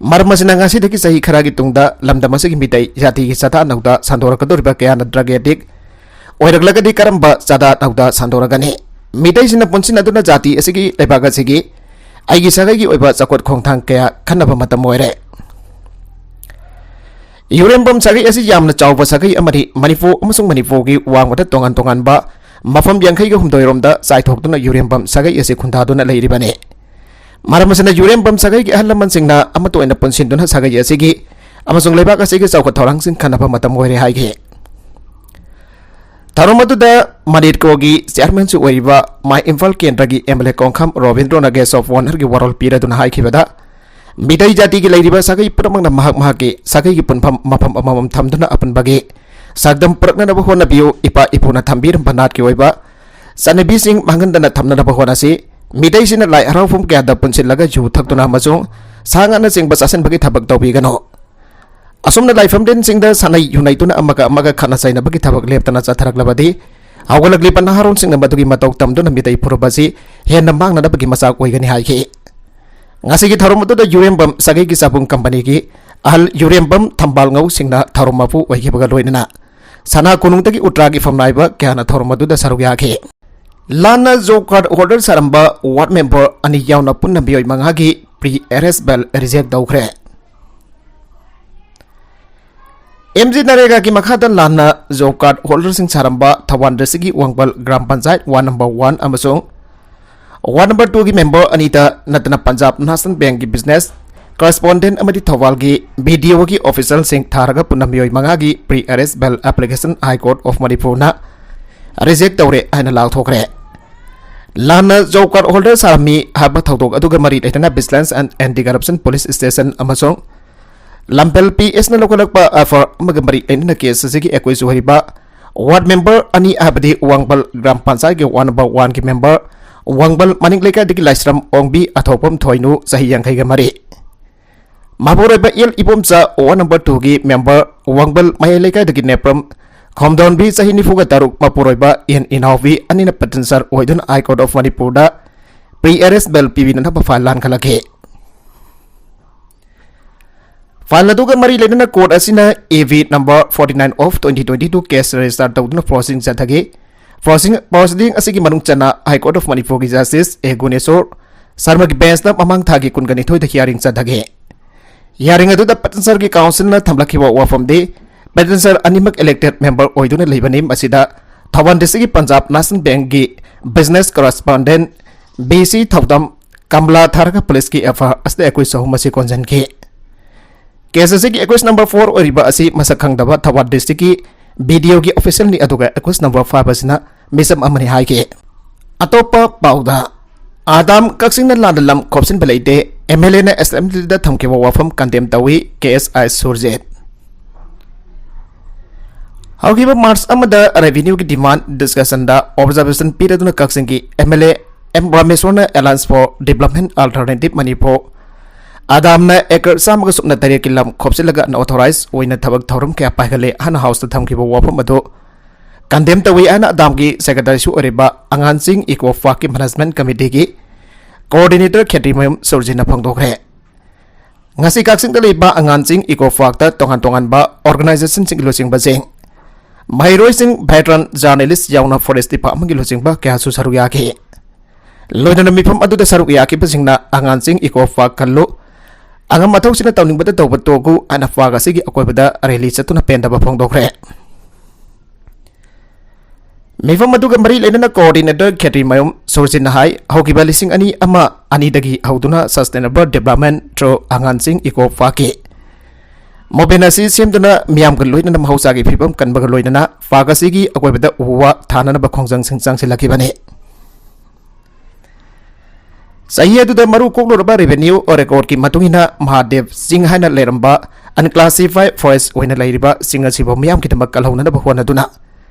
ꯃꯔꯝ ꯑꯁꯤꯅ ꯉꯁꯤꯗꯒꯤ ꯆꯍꯤ ꯈꯔꯒꯤ ꯇꯨꯡꯗ ꯂꯝꯗꯝ ꯑꯁꯤꯒꯤ ꯃꯤꯇꯩ ꯖꯥꯇꯤꯒꯤ ꯆꯥꯗꯥ ꯅꯧꯗꯥ ꯁꯟꯗꯣꯔꯛꯀꯗꯧꯔꯤꯕ ꯀꯌꯥꯅ drug addict ꯑꯣꯏꯔꯛꯂꯒꯗꯤ ꯀꯔꯝꯕ ꯆꯥꯗꯥ ꯅꯧꯗꯥ ꯁꯟꯗꯣꯔꯛꯀꯅꯤ? ꯃꯤꯇꯩꯁꯤꯡꯅ ꯄꯨꯟꯁꯤꯟꯅꯗꯨꯅ ꯖꯥꯇꯤ ꯑꯁꯤꯒꯤ ꯂꯩꯕꯥꯛ ꯑꯁꯤꯒꯤ ꯑꯩꯒꯤ ꯁꯥꯒꯩꯒꯤ ꯑꯣꯏꯕ ꯆꯥꯎꯈꯠ ꯈꯣꯡꯊꯥꯡ ꯀꯌꯥ ꯈꯟꯅꯕ ꯃꯇꯝ ꯑꯣꯏꯔꯦ꯫ ꯌꯨꯔꯦꯝꯕꯝ ꯁꯥꯒꯩ ꯑꯁꯤ ꯌꯥꯝꯅ ꯆꯥꯎꯕ ꯁꯥꯒꯩ ꯑꯃꯅꯤ꯫ ꯃꯅꯤꯄꯨꯔ ꯑꯃꯁꯨꯡ ꯃꯅꯤꯄꯨꯔꯒꯤ ꯋꯥꯡꯃꯗ ꯇꯣꯉꯥꯟ ꯇꯣꯉꯥꯟꯕ ꯃꯐꯝ ꯌꯥꯡꯈꯩꯒ ꯍꯨꯝꯗꯣꯏ ꯔꯣꯝꯗ ꯆꯥꯏꯊꯣꯛꯇꯨꯅ ꯌꯨꯔꯦꯝꯕꯝ ꯁꯥꯒꯩ ꯑꯁꯤ ꯈꯨꯟꯗꯥꯗꯨꯅ ꯂꯩꯔꯤꯕꯅꯤ꯫ ꯃꯔꯝ ꯑꯁꯤꯅ ꯌꯨꯔꯦꯝꯕꯝ ꯁꯥꯒꯩꯒꯤ ꯑꯍꯜ ꯂꯃꯟꯁꯤꯡꯅ ꯑꯃꯠꯇ ꯑꯣꯏꯅ ꯄꯨꯟꯁꯤꯟꯗꯨꯅ ꯁꯥꯒꯩ ꯑꯁꯤꯒꯤ ꯑꯃꯁꯨꯡ ꯂꯩꯕꯥꯛ ꯑꯁꯤꯒꯤ ꯆꯥꯎꯈꯠ ꯊꯧꯔꯥꯡꯁꯤꯡ ꯈꯟꯅꯕ ꯃꯇꯝ ꯑꯣꯏꯔꯦ ꯍꯥꯏꯈꯤ꯫ ꯊꯧꯔꯝ ꯑꯗꯨꯗ ꯃꯅꯤꯠꯀꯣꯒꯤ chairmanꯁꯨ ꯑꯣꯏꯔꯤꯕ ꯃꯥꯏ ꯏꯝꯐꯥꯜ ꯀꯦꯟꯗ꯭ꯔꯒꯤ MLA ꯀꯣꯡꯈꯥꯝ ꯔꯣꯕꯤꯟꯗ꯭ꯔꯣꯅ guest of honourꯒꯤ ꯋꯥꯔꯣꯜ ꯄꯤꯔꯗꯨꯅ ꯍꯥꯏꯈꯤꯕꯗ, ꯃꯤꯇꯩ ꯖꯥꯇꯤꯒꯤ ꯂꯩꯔꯤꯕ ꯁꯥꯒꯩ ꯄꯨꯝꯅꯃꯛꯅ ꯃꯍꯥꯛ ꯃꯍꯥꯛꯀꯤ ꯁꯥꯒꯩꯒꯤ ꯄꯨꯟꯐꯝ ꯃꯐꯝ ꯑꯃꯃꯝ ꯊꯝꯗꯨꯅ ꯑꯄꯨꯟꯕꯒꯤ ꯁꯛꯇꯝ ꯄꯨꯔꯛꯅꯅꯕ ꯍꯣꯠꯅꯕꯤꯌꯨ꯫ ꯏꯄꯥ ꯏꯄꯨꯅ ꯊꯝꯕꯤꯔꯝꯕ ꯅꯥꯠꯀꯤ ꯑꯣꯏꯕ ꯆꯠꯅꯕꯤꯁꯤꯡ ꯃꯥꯡꯍꯟꯗꯅ ꯊꯝꯅꯅꯕ ꯍꯣꯠꯅꯁꯤ꯫ ꯃꯤꯇꯩꯁꯤꯡꯅ ꯂꯥꯏ ꯍꯔꯥꯎꯐꯝ ꯀꯌꯥꯗ ꯄꯨꯟꯁꯤꯜꯂꯒ ꯌꯨ ꯊꯛꯇꯨꯅ ꯑꯃꯁꯨꯡ ꯁꯥ ꯉꯥꯅꯆꯤꯡꯕ ꯆꯥꯁꯤꯟꯕꯒꯤ ꯊꯕꯛ ꯇꯧꯕꯤꯒꯅꯨ꯫ ꯑꯁꯨꯝꯅ ꯂꯥꯏꯐꯝꯂꯦꯟꯁꯤꯡꯗ ꯁꯥꯟꯅꯩ ꯌꯨꯅꯩꯗꯨꯅ ꯑꯃꯒ ꯑꯃꯒ ꯈꯠꯅ ꯆꯩꯅꯕꯒꯤ ꯊꯕꯛ ꯂꯦꯞꯇꯅ ꯆꯠꯊꯔꯛꯂꯕꯗꯤ, ꯍꯧꯒꯠꯂꯛꯂꯤꯕ ꯅꯍꯥꯔꯣꯜꯁꯤꯡꯅ ꯃꯗꯨꯒꯤ ꯃꯇꯧ ꯇꯝꯗꯨꯅ ꯃꯤꯇꯩ ꯐꯨꯔꯨꯞ ꯑꯁꯤ ꯍꯦꯟꯅ ꯃꯥꯡꯅꯅꯕꯒꯤ ꯃꯆꯥꯛ ꯑꯣꯏꯒꯅꯤ ꯍꯥꯏꯈꯤ꯫ ꯉꯁꯤꯒꯤ ꯊꯧꯔꯝ ꯑꯗꯨꯗ ꯌꯨꯔꯦꯝꯕꯝ ꯁꯥꯒꯩꯒꯤ ꯆꯥꯕꯨꯡ ꯀꯝꯄꯅꯤꯒꯤ ꯑꯍꯜ ꯌꯨꯔꯦꯝꯕꯝ ꯊꯝꯕꯥꯜ ꯉꯧꯁꯤꯡꯅ ꯊꯧꯔꯝ ꯃꯄꯨ ꯑꯣꯏꯈꯤꯕꯒ ꯂꯣꯏꯅꯅ ꯁꯅꯥ ꯀꯣꯅꯨꯡꯗꯒꯤ ꯎꯇ꯭ꯔꯥꯒꯤ ꯐꯝꯅꯥꯏꯕ ꯀꯌꯥꯅ ꯊꯧꯔꯝ ꯑꯗꯨꯗ ꯁꯔꯨꯛ ꯌꯥꯈꯤ꯫ ꯂꯥꯟꯅ job card holder ꯁꯥꯔꯝꯕ ward member ꯑꯅꯤ ꯌꯥꯎꯅ ꯄꯨꯟꯅ ꯃꯤꯑꯣꯏ ꯃꯉꯥꯒꯤ pre arrest bail reject ꯇꯧꯈ꯭ꯔꯦ꯫ MGNREGAꯒꯤ ꯃꯈꯥꯗ ꯂꯥꯟꯅ job card holderꯁꯤꯡ ꯁꯥꯔꯝꯕ ꯊꯧꯕꯥꯜ districtꯀꯤ Wangbal gram panchayat ward number one ꯑꯃꯁꯨꯡ ward number twoꯒꯤ member ꯑꯅꯤꯇ ꯅꯠꯇꯅ Punjab National Bankꯀꯤ business correspondent ꯑꯃꯗꯤ ꯊꯧꯕꯥꯜꯒꯤ BDOꯒꯤ officialꯁꯤꯡ ꯊꯥꯔꯒ ꯄꯨꯟꯅ ꯃꯤꯑꯣꯏ ꯃꯉꯥꯒꯤ pre arrest bail application High Court of Manipurꯅ reject ꯇꯧꯔꯦ ꯍꯥꯏꯅ ꯂꯥꯎꯊꯣꯛꯈ꯭ꯔꯦ꯫ ꯂꯥꯟꯅ job card holder ꯁꯥꯔꯝꯃꯤ ꯍꯥꯏꯕ ꯊꯧꯗꯣꯛ ꯑꯗꯨꯒ ꯃꯔꯤ ꯂꯩꯅꯅ Vigilance and Anti Corruption Police Station ꯑꯃꯁꯨꯡ ꯂꯝꯐꯦꯜ PSꯅ ꯂꯧꯈꯠꯂꯛꯄ FIR ꯑꯃꯒ ꯃꯔꯤ ꯂꯩꯅꯅ case ꯑꯁꯤꯒꯤ accused ꯑꯣꯏꯔꯤꯕ ward member ꯑꯅꯤ ꯍꯥꯏꯕꯗꯤ ꯋꯥꯡꯕꯜ ꯒ꯭ꯔꯥꯝ ꯄꯟꯆꯥꯌꯠꯀꯤ ward number oneꯒꯤ member ꯋꯥꯡꯕꯜ ꯃꯅꯤꯡ ꯂꯩꯀꯥꯏꯗꯒꯤ ꯂꯥꯏꯁ꯭ꯔꯝ ꯑꯣꯡꯕꯤ ꯑꯊꯣꯛꯄꯝ ꯊꯣꯏꯅꯨ ꯆꯍꯤ ꯌꯥꯡꯈꯩꯒ ꯃꯔꯤ, ꯃꯄꯨꯔꯣꯏꯕ ꯑꯦꯜ ꯏꯕꯣꯝꯆꯥ ward number twoꯒꯤ member ꯋꯥꯡꯕꯜ ꯃꯌꯥꯏ ꯂꯩꯀꯥꯏꯗꯒꯤ ꯅꯦꯄ꯭ꯔꯝ ꯈꯣꯝꯗꯣꯟꯕꯤ ꯆꯍꯤ ꯅꯤꯐꯨꯒ ꯇꯔꯨꯛ ꯃꯄꯨꯔꯣꯏꯕ ꯑꯦꯟ ꯏꯅꯥꯎꯕꯤ ꯑꯅꯤꯅ ꯄꯇꯟꯁꯔ ꯑꯣꯏꯗꯨꯅ High Court of ꯃꯅꯤꯄꯨꯔꯗ pre arrest bail ꯄꯤꯕꯤꯅꯅꯕ file ꯂꯥꯟꯈꯠꯂꯛꯈꯤ꯫ File ꯑꯗꯨꯒ ꯃꯔꯤ ꯂꯩꯅꯅ court ꯑꯁꯤꯅ A V number forty nine of twenty twenty two case register ꯇꯧꯗꯨꯅ proceeding ꯆꯠꯊꯈꯤ꯫ Proceeding, proceeding ꯑꯁꯤꯒꯤ ꯃꯅꯨꯡ ꯆꯟꯅ High Court of ꯃꯅꯤꯄꯨꯔꯒꯤ Justice A ꯒꯨꯅꯦꯁꯣꯔ ꯁꯔꯃꯒꯤ benchꯇ ꯃꯃꯥꯡ ꯊꯥꯒꯤ ꯀꯨꯟꯒ ꯅꯤꯊꯣꯏꯗ hearing ꯆꯠꯊꯈꯤ꯫ Hearing ꯑꯗꯨꯗ ꯄꯇꯟꯁꯔꯒꯤ counselꯅ ꯊꯝꯂꯛꯈꯤꯕ ꯋꯥꯐꯝꯗꯤ, ꯄꯇꯟꯁꯔ ꯑꯅꯤꯃꯛ elected member ꯑꯣꯏꯗꯨꯅ ꯂꯩꯕꯅꯤ꯫ ꯃꯁꯤꯗ ꯊꯧꯕꯥꯜ districtꯀꯤ ꯄꯟꯖꯥꯕ ꯅꯦꯁꯅꯦꯜ ꯕꯦꯡꯛꯀꯤ business correspondent B C ꯊꯧꯗꯝ ꯀꯝꯂꯥ ꯊꯥꯔꯒ policeꯀꯤ F I R ꯑꯁꯤꯗ ꯑꯩꯈꯣꯏ ꯆꯍꯨꯝ ꯑꯁꯤ ꯀꯣꯟꯁꯤꯟꯈꯤ꯫ Case ꯑꯁꯤꯒꯤ accused number four ꯑꯣꯏꯔꯤꯕ ꯑꯁꯤ ꯃꯁꯛ ꯈꯪꯗꯕ ꯊꯧꯕꯥꯜ districtꯀꯤ B D Oꯒꯤ officialꯅꯤ, ꯑꯗꯨꯒ accused number five ꯑꯁꯤꯅ ꯃꯤꯆꯝ ꯑꯃꯅꯤ ꯍꯥꯏꯈꯤ꯫ ꯑꯇꯣꯞꯄ ꯄꯥꯎꯗ, ꯑꯥꯗꯥꯝ ꯀꯛꯆꯤꯡꯅ ꯂꯥꯟꯅ ꯂꯝ ꯈꯣꯞꯆꯤꯟꯕ ꯂꯩꯇꯦ, MLAꯅ assemblyꯗ ꯊꯝꯈꯤꯕ ꯋꯥꯐꯝ condemn ꯇꯧꯏ, K S I ꯁꯨꯔꯖꯤꯠ꯫ ꯍꯧꯈꯤꯕ March ꯑꯃꯗ revenueꯒꯤ demand discussionꯗ observation ꯄꯤꯔꯗꯨꯅ ꯀꯛꯆꯤꯡꯒꯤ MLA M ꯔꯥꯃꯦꯁ꯭ꯋꯔꯅ Alliance for Development Alternative Manipur, ꯑꯥꯗꯥꯝꯅ acre ꯆꯥꯝꯃꯒ ꯁꯨꯞꯅ ꯇꯔꯦꯠꯀꯤ ꯂꯝ ꯈꯣꯞꯆꯤꯜꯂꯒ unauthorized ꯑꯣꯏꯅ ꯊꯕꯛ ꯊꯧꯔꯝ ꯀꯌꯥ ꯄꯥꯏꯈꯠꯂꯦ ꯍꯥꯏꯅ Houseꯇ ꯊꯝꯈꯤꯕ ꯋꯥꯐꯝ ꯑꯗꯨ condemn ꯇꯧꯏ ꯍꯥꯏꯅ ꯑꯥꯗꯥꯝꯒꯤ secretaryꯁꯨ ꯑꯣꯏꯔꯤꯕ ꯑꯉꯥꯟꯆꯤꯡ Eco Parkꯀꯤ management committeeꯒꯤ coordinator ꯈꯦꯇ꯭ꯔꯤꯃꯌꯨꯝ ꯁꯨꯔꯖꯤꯠꯅ ꯐꯣꯡꯗꯣꯛꯈ꯭ꯔꯦ꯫ ꯉꯁꯤ ꯀꯛꯆꯤꯡꯗ ꯂꯩꯕ ꯑꯉꯥꯟꯆꯤꯡ Eco Parkꯇ ꯇꯣꯉꯥꯟ ꯇꯣꯉꯥꯟꯕ organizationꯁꯤꯡꯒꯤ ꯂꯨꯆꯤꯡꯕꯁꯤꯡ, ꯃꯍꯩꯔꯣꯏꯁꯤꯡ, veteran journalist ꯌꯥꯎꯅ forest departmentꯀꯤ ꯂꯨꯆꯤꯡꯕ ꯀꯌꯥꯁꯨ ꯁꯔꯨꯛ ꯌꯥꯈꯤ꯫ ꯂꯣꯏꯅꯅ ꯃꯤꯐꯝ ꯑꯗꯨꯗ ꯁꯔꯨꯛ ꯌꯥꯈꯤꯕꯁꯤꯡꯅ ꯑꯉꯥꯟꯆꯤꯡ Eco Park ꯈꯜꯂꯨ, ꯑꯉꯝ ꯑꯊꯧꯁꯤꯡꯅ ꯇꯧꯅꯤꯡꯕꯗ ꯇꯧꯕ ꯇꯣꯛꯎ ꯍꯥꯏꯅ park ꯑꯁꯤꯒꯤ ꯑꯀꯣꯏꯕꯗ rally ꯆꯠꯇꯨꯅ ꯄꯦꯟꯗꯕ ꯐꯣꯡꯗꯣꯛꯈ꯭ꯔꯦ꯫ ꯃꯤꯐꯝ ꯑꯗꯨꯒ ꯃꯔꯤ ꯂꯩꯅꯅ coordinator ꯈꯦꯇ꯭ꯔꯤꯃꯌꯨꯝ ꯁꯨꯔꯖꯤꯠꯅ ꯍꯥꯏ, ꯍꯧꯈꯤꯕ ꯂꯤꯁꯤꯡ ꯑꯅꯤ ꯑꯃ ꯑꯅꯤꯗꯒꯤ ꯍꯧꯗꯨꯅ sustainable development through ꯑꯉꯥꯟꯆꯤꯡ Eco Parkꯀꯤ movement ꯑꯁꯤ ꯁꯦꯝꯗꯨꯅ ꯃꯤꯌꯥꯝꯒ ꯂꯣꯏꯅꯅ ꯃꯍꯧꯁꯥꯒꯤ ꯐꯤꯕꯝ ꯀꯟꯕꯒ ꯂꯣꯏꯅꯅ park ꯑꯁꯤꯒꯤ ꯑꯀꯣꯏꯕꯗ ꯎ ꯋꯥ ꯊꯥꯅꯅꯕ ꯈꯣꯡꯖꯪꯁꯤꯡ ꯆꯪꯁꯤꯜꯂꯛꯈꯤꯕꯅꯤ꯫ ꯆꯍꯤ ꯑꯗꯨꯗ ꯃꯔꯨ ꯀꯣꯛꯂꯨꯔꯕ revenue recordꯀꯤ ꯃꯇꯨꯡ ꯏꯟꯅ ꯃꯍꯥꯗꯦꯕ ꯆꯤꯡ ꯍꯥꯏꯅ ꯂꯩꯔꯝꯕ unclassified forest ꯑꯣꯏꯅ ꯂꯩꯔꯤꯕ ꯆꯤꯡ ꯑꯁꯤꯕꯨ ꯃꯤꯌꯥꯝꯒꯤꯗꯃꯛ ꯀꯜꯍꯧꯅꯅꯕ ꯍꯣꯠꯅꯗꯨꯅ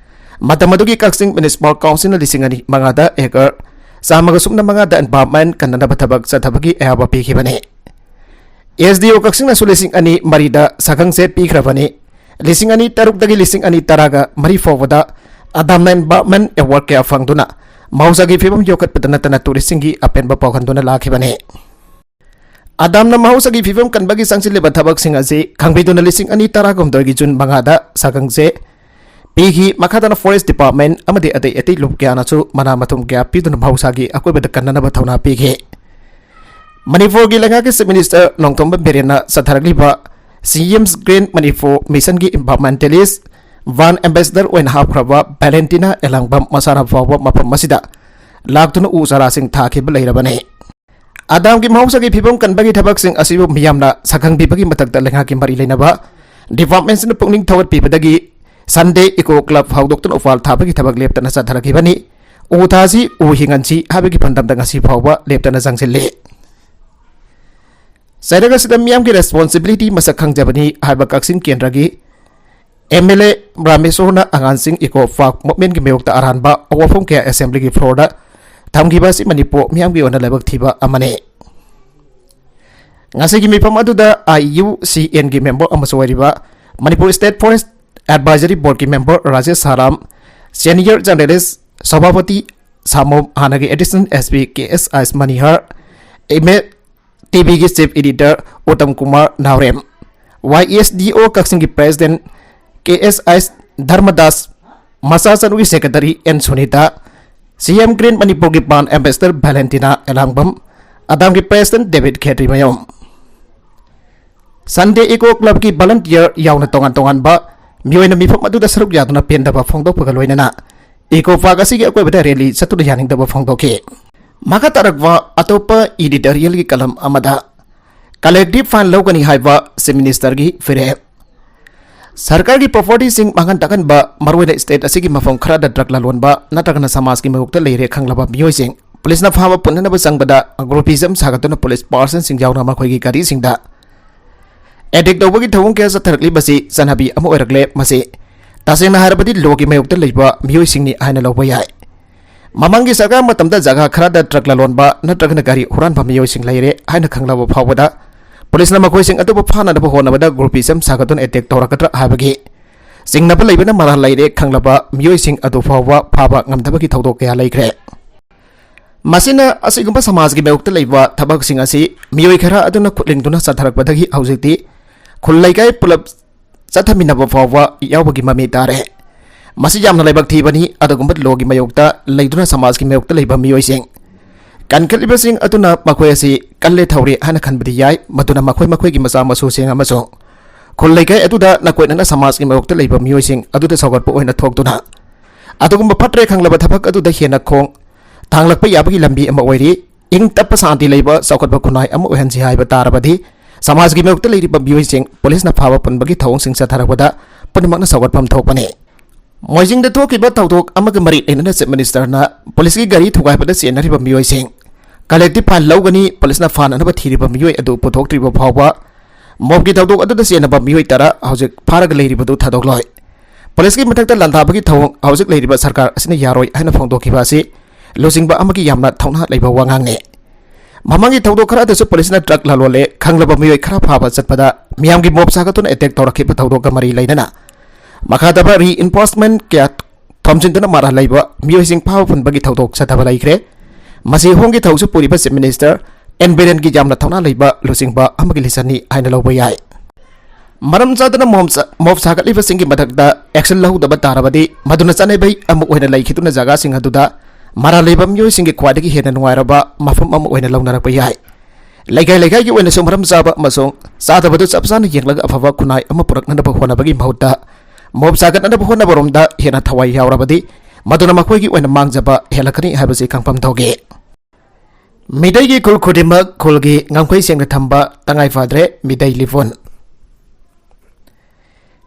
ꯃꯇꯝ ꯑꯗꯨꯒꯤ ꯀꯛꯆꯤꯡ municipal councilꯅ ꯂꯤꯁꯤꯡ ꯑꯅꯤ ꯃꯉꯥꯗ acre ꯆꯥꯝꯃꯒ ꯁꯨꯞꯅ ꯃꯉꯥꯗ environment ꯀꯟꯅꯅꯕ ꯊꯕꯛ ꯆꯠꯊꯕꯒꯤ ꯑꯌꯥꯕ ꯄꯤꯈꯤꯕꯅꯤ꯫ S D O ꯀꯛꯆꯤꯡꯅꯁꯨ ꯂꯤꯁꯤꯡ ꯑꯅꯤ ꯃꯔꯤꯗ ꯁꯛꯈꯪꯆꯦ ꯄꯤꯈ꯭ꯔꯕꯅꯤ꯫ ꯂꯤꯁꯤꯡ ꯑꯅꯤ ꯇꯔꯨꯛꯇꯒꯤ ꯂꯤꯁꯤꯡ ꯑꯅꯤ ꯇꯔꯥꯒ ꯃꯔꯤ ꯐꯥꯎꯕꯗ ꯑꯗꯥꯝꯅ Environment Award ꯀꯌꯥ ꯐꯪꯗꯨꯅ ꯃꯍꯧꯁꯥꯒꯤ ꯐꯤꯕꯝ ꯌꯣꯛꯈꯠꯄꯗ ꯅꯠꯇꯅ ꯇꯨꯔꯤꯁꯁꯤꯡꯒꯤ ꯑꯄꯦꯟꯕ ꯄꯥꯎꯍꯟꯗꯨꯅ ꯂꯥꯛꯈꯤꯕꯅꯤ꯫ ꯑꯗꯥꯝꯅ ꯃꯍꯧꯁꯥꯒꯤ ꯐꯤꯕꯝ ꯀꯟꯕꯒꯤ ꯆꯪꯁꯤꯜꯂꯤꯕ ꯊꯕꯛꯁꯤꯡ ꯑꯁꯤ ꯈꯪꯕꯤꯗꯨꯅ ꯂꯤꯁꯤꯡ ꯑꯅꯤ ꯇꯔꯥꯍꯨꯝꯗꯣꯏꯒꯤ ꯖꯨꯟ ꯃꯉꯥꯗ ꯁꯛꯈꯪꯖꯦ ꯄꯤꯈꯤ꯫ ꯃꯈꯥ ꯇꯥꯅ Forest Department ꯑꯃꯗꯤ ꯑꯇꯩ ꯑꯇꯩ ꯂꯨꯞ ꯀꯌꯥꯅꯁꯨ ꯃꯅꯥ ꯃꯊꯨꯝ ꯀꯌꯥ ꯄꯤꯗꯨꯅ ꯃꯍꯧꯁꯥꯒꯤ ꯑꯀꯣꯏꯕꯗ ꯀꯟꯅꯅꯕ ꯊꯧꯅꯥ ꯄꯤꯈꯤ꯫ ꯃꯅꯤꯄꯨꯔꯒꯤ ꯂꯩꯉꯥꯛꯀꯤ Chief Minister Nongthombam ꯕꯤꯔꯦꯟꯅ ꯆꯠꯊꯔꯛꯂꯤꯕ CM's Green Manipur Mission ꯒꯤ environmentalist, brand ambassador ꯑꯣꯏꯅ ꯍꯥꯞꯈ꯭ꯔꯕ ꯚꯦꯂꯦꯟꯇꯤꯅꯥ ꯑꯦꯂꯥꯡꯕꯝ ꯃꯁꯥꯅ ꯐꯥꯎꯕ ꯃꯐꯝ ꯑꯁꯤꯗ ꯂꯥꯛꯇꯨꯅ ꯎ ꯆꯥꯔꯥꯁꯤꯡ ꯊꯥꯈꯤꯕ ꯂꯩꯔꯕꯅꯤ꯫ ꯑꯗꯥꯝꯒꯤ ꯃꯍꯧꯁꯥꯒꯤ ꯐꯤꯕꯝ ꯀꯟꯕꯒꯤ ꯊꯕꯛꯁꯤꯡ ꯑꯁꯤꯕꯨ ꯃꯤꯌꯥꯝꯅ ꯁꯛꯈꯪꯕꯤꯕꯒꯤ ꯃꯊꯛꯇ ꯂꯩꯉꯥꯛꯀꯤ ꯃꯔꯤ ꯂꯩꯅꯕ department ꯁꯤꯡꯅ ꯄꯨꯛꯅꯤꯡ ꯊꯧꯒꯠꯄꯤꯕꯗꯒꯤ Sunday Eco Club ꯍꯧꯗꯣꯛꯇꯨꯅ ꯎꯄꯥꯜ ꯊꯥꯕꯒꯤ ꯊꯕꯛ ꯂꯦꯞꯇꯅ ꯆꯠꯊꯔꯛꯈꯤꯕꯅꯤ꯫ ꯎ ꯊꯥꯁꯤ, ꯎ ꯍꯤꯡꯍꯟꯁꯤ ꯍꯥꯏꯕꯒꯤ ꯄꯥꯟꯗꯝꯗ ꯉꯁꯤ ꯐꯥꯎꯕ ꯂꯦꯞꯇꯅ ꯆꯪꯁꯤꯜꯂꯤ꯫ ꯆꯩꯔꯛ ꯑꯁꯤꯗ ꯃꯤꯌꯥꯝꯒꯤ responsibility ꯃꯁꯛ ꯈꯪꯖꯕꯅꯤ ꯍꯥꯏꯕ ꯀꯛꯆꯤꯡ ꯀꯦꯟꯗ꯭ꯔꯒꯤ MLA ꯔꯥꯃꯦꯁꯣꯔꯅ ꯑꯉꯥꯡꯁꯤꯡ Eco Park Movement ꯀꯤ ꯃꯥꯌꯣꯛꯇ ꯑꯔꯥꯟꯕ ꯋꯥꯐꯝ ꯀꯌꯥ assembly ꯒꯤ floor ꯗ ꯊꯝꯈꯤꯕ ꯑꯁꯤ ꯃꯅꯤꯄꯨꯔ ꯃꯤꯌꯥꯝꯒꯤ ꯑꯣꯏꯅ ꯂꯥꯏꯕꯛ ꯊꯤꯕ ꯑꯃꯅꯤ꯫ ꯉꯁꯤꯒꯤ ꯃꯤꯐꯝ ꯑꯗꯨꯗ IUCN ꯒꯤ member ꯑꯃꯁꯨ ꯑꯣꯏꯔꯤꯕ Manipur State Forest Advisory Board ꯀꯤ member ꯔꯥꯖꯦꯁ ꯁꯥꯔꯥꯝ, senior journalist ꯁꯚꯥꯄꯇꯤ ꯁꯥꯃꯣꯝ, ꯍꯥꯟꯅꯒꯤ Additional SP KSIS ꯃꯅꯤꯍꯔ, ꯏꯃꯦ TV ꯒꯤ chief editor ꯎꯠꯇꯝ ꯀꯨꯃꯥꯔ ꯅꯥꯎꯔꯦꯝ, YSDO ꯀꯛꯆꯤꯡꯒꯤ president KSIS ꯙꯔꯃꯗꯥꯁ, ꯃꯆꯥꯆꯅꯨꯒꯤ secretary N Sunita, CM Green ꯃꯅꯤꯄꯨꯔꯒꯤ brand ambassador ꯚꯦꯂꯦꯟꯇꯤꯅꯥ ꯑꯦꯂꯥꯡꯕꯝ, ꯑꯗꯥꯝꯒꯤ president ꯗꯦꯕꯤꯠ ꯈꯦꯇ꯭ꯔꯤꯃꯌꯨꯝ꯫ Sunday Eco Club ꯀꯤ volunteer ꯌꯥꯎꯅ ꯇꯣꯉꯥꯟ ꯇꯣꯉꯥꯟꯕ ꯃꯤꯑꯣꯏꯅ ꯃꯤꯐꯝ ꯑꯗꯨꯗ ꯁꯔꯨꯛ ꯌꯥꯗꯨꯅ ꯄꯦꯟꯗꯕ ꯐꯣꯡꯗꯣꯛꯄꯒ ꯂꯣꯏꯅꯅ Eco Park ꯑꯁꯤꯒꯤ ꯑꯀꯣꯏꯕꯗ rally ꯆꯠꯇꯨꯅ ꯌꯥꯅꯤꯡꯗꯕ ꯐꯣꯡꯗꯣꯛꯈꯤ꯫ ꯃꯈꯥ ꯇꯥꯔꯛꯄ ꯑꯇꯣꯞꯄ editorial ꯒꯤ column ꯑꯃꯗ collective fine ꯂꯧꯒꯅꯤ ꯍꯥꯏꯕ Chief Minister ꯒꯤ ꯐꯤꯔꯦꯞ꯫ ꯁꯔꯀꯥꯔꯒꯤ property ꯁꯤꯡ ꯃꯥꯡꯍꯟ ꯇꯥꯛꯍꯟꯕ, ꯃꯔꯨꯑꯣꯏꯅ state ꯑꯁꯤꯒꯤ ꯃꯐꯝ ꯈꯔꯗ drug ꯂꯂꯣꯟꯕ ꯅꯠꯇ꯭ꯔꯒꯅ ꯁꯃꯥꯖꯀꯤ ꯃꯥꯌꯣꯛꯇ ꯂꯩꯔꯦ ꯈꯪꯂꯕ ꯃꯤꯑꯣꯏꯁꯤꯡ police ꯅ ꯐꯥꯕ ꯄꯨꯟꯅꯅꯕ ꯆꯪꯕꯗ groupism ꯁꯥꯒꯠꯇꯨꯅ police person ꯁꯤꯡ ꯌꯥꯎꯅ ꯃꯈꯣꯏꯒꯤ ꯒꯥꯔꯤꯁꯤꯡꯗ attack ꯇꯧꯕꯒꯤ ꯊꯧꯑꯣꯡ ꯀꯌꯥ ꯆꯠꯊꯔꯛꯂꯤꯕꯁꯤ ꯆꯠꯅꯕꯤ ꯑꯃ ꯑꯣꯏꯔꯛꯂꯦ꯫ ꯃꯁꯤ ꯇꯁꯦꯡꯅ ꯍꯥꯏꯔꯕꯗꯤ law ꯒꯤ ꯃꯥꯌꯣꯛꯇ ꯂꯩꯕ ꯃꯤꯑꯣꯏꯁꯤꯡꯅꯤ ꯍꯥꯏꯅ ꯂꯧꯕ ꯌꯥꯏ꯫ ꯃꯃꯥꯡꯒꯤ ꯁꯔꯀꯥꯔ ꯃꯇꯝꯗ ꯖꯒꯥ ꯈꯔꯗ drug ꯂꯂꯣꯟꯕ ꯅꯠꯇ꯭ꯔꯒꯅ ꯒꯥꯔꯤ ꯍꯨꯔꯥꯟꯕ ꯃꯤꯑꯣꯏꯁꯤꯡ ꯂꯩꯔꯦ ꯍꯥꯏꯅ ꯈꯪꯂꯕ ꯐꯥꯎꯕꯗ ꯄꯨꯂꯤꯁꯅ ꯃꯈꯣꯏꯁꯤꯡ ꯑꯗꯨꯕꯨ ꯐꯥꯅꯅꯕ ꯍꯣꯠꯅꯕꯗ groupism ꯁꯥꯒꯠꯇꯨꯅ attack ꯇꯧꯔꯛꯀꯗ꯭ꯔꯥ ꯍꯥꯏꯕꯒꯤ ꯆꯤꯡꯅꯕ ꯂꯩꯕꯅ ꯃꯔꯥꯜ ꯂꯩꯔꯦ ꯈꯪꯂꯕ ꯃꯤꯑꯣꯏꯁꯤꯡ ꯑꯗꯨ ꯐꯥꯎꯕ ꯐꯥꯕ ꯉꯝꯗꯕꯒꯤ ꯊꯧꯗꯣꯛ ꯀꯌꯥ ꯂꯩꯈ꯭ꯔꯦ꯫ ꯃꯁꯤꯅ ꯑꯁꯤꯒꯨꯝꯕ ꯁꯃꯥꯖꯒꯤ ꯃꯥꯌꯣꯛꯇ ꯂꯩꯕ ꯊꯕꯛꯁꯤꯡ ꯑꯁꯤ ꯃꯤꯑꯣꯏ ꯈꯔ ꯑꯗꯨꯅ ꯈꯨꯠꯂꯤꯡꯗꯨꯅ ꯆꯠꯊꯔꯛꯄꯗꯒꯤ ꯍꯧꯖꯤꯛꯇꯤ ꯈꯨꯜ ꯂꯩꯀꯥꯏ ꯄꯨꯂꯞ ꯆꯠꯊꯃꯤꯟꯅꯕ ꯐꯥꯎꯕ ꯌꯥꯎꯕꯒꯤ ꯃꯃꯤ ꯇꯥꯔꯦ꯫ ꯃꯁꯤ ꯌꯥꯝꯅ ꯂꯥꯏꯕꯛ ꯊꯤꯕꯅꯤ꯫ ꯑꯗꯨꯒꯨꯝꯕ lawꯒꯤ ꯃꯥꯌꯣꯛꯇ ꯂꯩꯗꯨꯅ ꯁꯃꯥꯖꯒꯤ ꯃꯥꯌꯣꯛꯇ ꯂꯩꯕ ꯃꯤꯑꯣꯏꯁꯤꯡ, ꯀꯟꯈꯠꯂꯤꯕꯁꯤꯡ ꯑꯗꯨꯅ ꯃꯈꯣꯏ ꯑꯁꯤ ꯀꯜꯂꯦ ꯊꯧꯔꯤ ꯍꯥꯏꯅ ꯈꯟꯕꯗꯤ ꯌꯥꯏ, ꯃꯗꯨꯅ ꯃꯈꯣꯏ ꯃꯈꯣꯏꯒꯤ ꯃꯆꯥ ꯃꯁꯨꯁꯤꯡ ꯑꯃꯁꯨꯡ ꯈꯨꯜ ꯂꯩꯀꯥꯏ ꯑꯗꯨꯗ ꯅꯀꯣꯏꯅꯅ ꯁꯃꯥꯖꯒꯤ ꯃꯥꯌꯣꯛꯇ ꯂꯩꯕ ꯃꯤꯑꯣꯏꯁꯤꯡ ꯑꯗꯨꯗ ꯁꯧꯒꯠꯄ ꯑꯣꯏꯅ ꯊꯣꯛꯇꯨꯅ ꯑꯗꯨꯒꯨꯝꯕ ꯐꯠꯇ꯭ꯔꯦ ꯈꯪꯂꯕ ꯊꯕꯛ ꯑꯗꯨꯗ ꯍꯦꯟꯅ ꯈꯣꯡ ꯊꯥꯡꯂꯛꯄ ꯌꯥꯕꯒꯤ ꯂꯝꯕꯤ ꯑꯃ ꯑꯣꯏꯔꯤ꯫ ꯏꯪ ꯇꯞꯄ ꯁꯥꯟꯇꯤ ꯂꯩꯕ ꯆꯥꯎꯈꯠꯄ ꯈꯨꯟꯅꯥꯏ ꯑꯃ ꯑꯣꯏꯍꯟꯁꯤ ꯍꯥꯏꯕ ꯇꯥꯔꯕꯗꯤ ꯁꯃꯥꯖꯒꯤ ꯃꯥꯌꯣꯛꯇ ꯂꯩꯔꯤꯕ ꯃꯤꯑꯣꯏꯁꯤꯡ ꯄꯨꯂꯤꯁꯅ ꯐꯥꯕ ꯄꯨꯟꯕꯒꯤ ꯊꯧꯑꯣꯡꯁꯤꯡ ꯆꯠꯊꯔꯛꯄꯗ ꯄꯨꯝꯅꯃꯛꯅ ꯁꯧꯒꯠꯐꯝ ꯊꯣꯛꯄꯅꯤ꯫ ꯃꯣꯏꯖꯤꯡꯗ ꯊꯣꯛꯈꯤꯕ ꯊꯧꯗꯣꯛ ꯑꯃꯒ ꯃꯔꯤ ꯂꯩꯅꯅ Chief Ministerꯅ ꯄꯨꯂꯤꯁꯀꯤ ꯒꯥꯔꯤ ꯊꯨꯒꯥꯏꯕꯗ ꯆꯦꯟꯅꯔꯤꯕ ꯃꯤꯑꯣꯏꯁꯤꯡ collective fine ꯂꯧꯒꯅꯤ, ꯄꯨꯂꯤꯁꯅ ꯐꯥꯅꯅꯕ ꯊꯤꯔꯤꯕ ꯃꯤꯑꯣꯏ ꯑꯗꯨ ꯄꯨꯊꯣꯛꯇ꯭ꯔꯤꯕ ꯐꯥꯎꯕ mobꯀꯤ ꯊꯧꯗꯣꯛ ꯑꯗꯨꯗ ꯆꯦꯟꯅꯕ ꯃꯤꯑꯣꯏ ꯇꯔꯥ ꯍꯧꯖꯤꯛ ꯐꯥꯔꯒ ꯂꯩꯔꯤꯕꯗꯨ ꯊꯥꯗꯣꯛꯂꯣꯏ꯫ ꯄꯨꯂꯤꯁꯀꯤ ꯃꯊꯛꯇ ꯂꯥꯟꯗꯥꯕꯒꯤ ꯊꯧꯑꯣꯡ ꯍꯧꯖꯤꯛ ꯂꯩꯔꯤꯕ ꯁꯔꯀꯥꯔ ꯑꯁꯤꯅ ꯌꯥꯔꯣꯏ ꯍꯥꯏꯅ ꯐꯣꯡꯗꯣꯛꯈꯤꯕ ꯑꯁꯤ ꯂꯨꯆꯤꯡꯕ ꯑꯃꯒꯤ ꯌꯥꯝꯅ ꯊꯧꯅꯥ ꯂꯩꯕ ꯋꯥꯉꯥꯡꯅꯤ꯫ ꯃꯃꯥꯡꯒꯤ ꯊꯧꯗꯣꯛ ꯈꯔꯗꯁꯨ ꯄꯨꯂꯤꯁꯅ drug ꯂꯂꯣꯜꯂꯦ ꯈꯪꯂꯕ ꯃꯤꯑꯣꯏ ꯈꯔ ꯐꯥꯕ ꯆꯠꯄꯗ ꯃꯤꯌꯥꯝꯒꯤ mob ꯁꯥꯒꯠꯇꯨꯅ attack ꯇꯧꯔꯛꯈꯤꯕ ꯊꯧꯗꯣꯛꯀ ꯃꯔꯤ ꯂꯩꯅꯅ ꯃꯈꯥ ꯇꯥꯕ reinforcement ꯀꯌꯥ ꯊꯣꯝꯖꯤꯟꯗꯨꯅ ꯃꯔꯥꯜ ꯂꯩꯕ ꯃꯤꯑꯣꯏꯁꯤꯡ ꯐꯥꯕ ꯄꯨꯟꯕꯒꯤ ꯊꯧꯗꯣꯛ ꯆꯠꯊꯕ ꯂꯩꯈ꯭ꯔꯦ꯫ ꯃꯁꯤ ꯍꯣꯡꯒꯤ ꯊꯧꯁꯨ ꯄꯨꯔꯤꯕ Chief Minister ꯑꯦꯟ ꯕꯤꯔꯦꯟꯒꯤ ꯌꯥꯝꯅ ꯊꯧꯅꯥ ꯂꯩꯕ ꯂꯨꯆꯤꯡꯕ ꯑꯃꯒꯤ ꯂꯤꯆꯠꯅꯤ ꯍꯥꯏꯅ ꯂꯧꯕ ꯌꯥꯏ꯫ ꯃꯔꯝ ꯆꯥꯗꯅ mob ꯆ-, mob ꯁꯥꯒꯠꯂꯤꯕꯁꯤꯡꯒꯤ ꯃꯊꯛꯇ action ꯂꯧꯗꯕ ꯇꯥꯔꯕꯗꯤ ꯃꯗꯨꯅ ꯆꯠꯅꯕꯩ ꯑꯃ ꯑꯣꯏꯅ ꯂꯩꯈꯤꯗꯨꯅ ꯖꯒꯥꯁꯤꯡ ꯑꯗꯨꯗ ꯃꯔꯥꯜ ꯂꯩꯕ ꯃꯤꯑꯣꯏꯁꯤꯡꯒꯤ ꯈ꯭ꯋꯥꯏꯗꯒꯤ ꯍꯦꯟꯅ ꯅꯨꯡꯉꯥꯏꯔꯕ ꯃꯐꯝ ꯑꯃ ꯑꯣꯏꯅ ꯂꯧꯅꯔꯛꯄ ꯌꯥꯏ꯫ ꯂꯩꯀꯥꯏ ꯂꯩꯀꯥꯏꯒꯤ ꯑꯣꯏꯅꯁꯨ ꯃꯔꯝ ꯆꯥꯕ ꯑꯃꯁꯨꯡ ꯆꯥꯗꯕꯗꯨ ꯆꯞ ꯆꯥꯅ ꯌꯦꯡꯂꯒ ꯑꯐꯕ ꯈꯨꯟꯅꯥꯏ ꯑꯃ ꯄꯨꯔꯛꯅꯅꯕ ꯍꯣꯠꯅꯕꯒꯤ ꯃꯍꯨꯠꯇ mob ꯁꯥꯒꯠꯅꯅꯕ ꯍꯣꯠꯅꯕꯔꯣꯝꯗ ꯍꯦꯟꯅ ꯊꯋꯥꯏ ꯌꯥꯎꯔꯕꯗꯤ ꯃꯗꯨꯅ ꯃꯈꯣꯏꯒꯤ ꯑꯣꯏꯅ ꯃꯥꯡꯖꯕ ꯍꯦꯜꯂꯛꯀꯅꯤ ꯍꯥꯏꯕꯁꯤ ꯈꯪꯐꯝ ꯊꯣꯛꯏ꯫ ꯃꯤꯇꯩꯒꯤ ꯈꯨꯜ ꯈꯨꯗꯤꯡꯃꯛ ꯈꯨꯜꯒꯤ ꯉꯝꯈꯩ ꯁꯦꯡꯅ ꯊꯝꯕ ꯇꯉꯥꯏ ꯐꯗ꯭ꯔꯦ, ꯃꯤꯇꯩ ꯂꯤꯄꯨꯟ꯫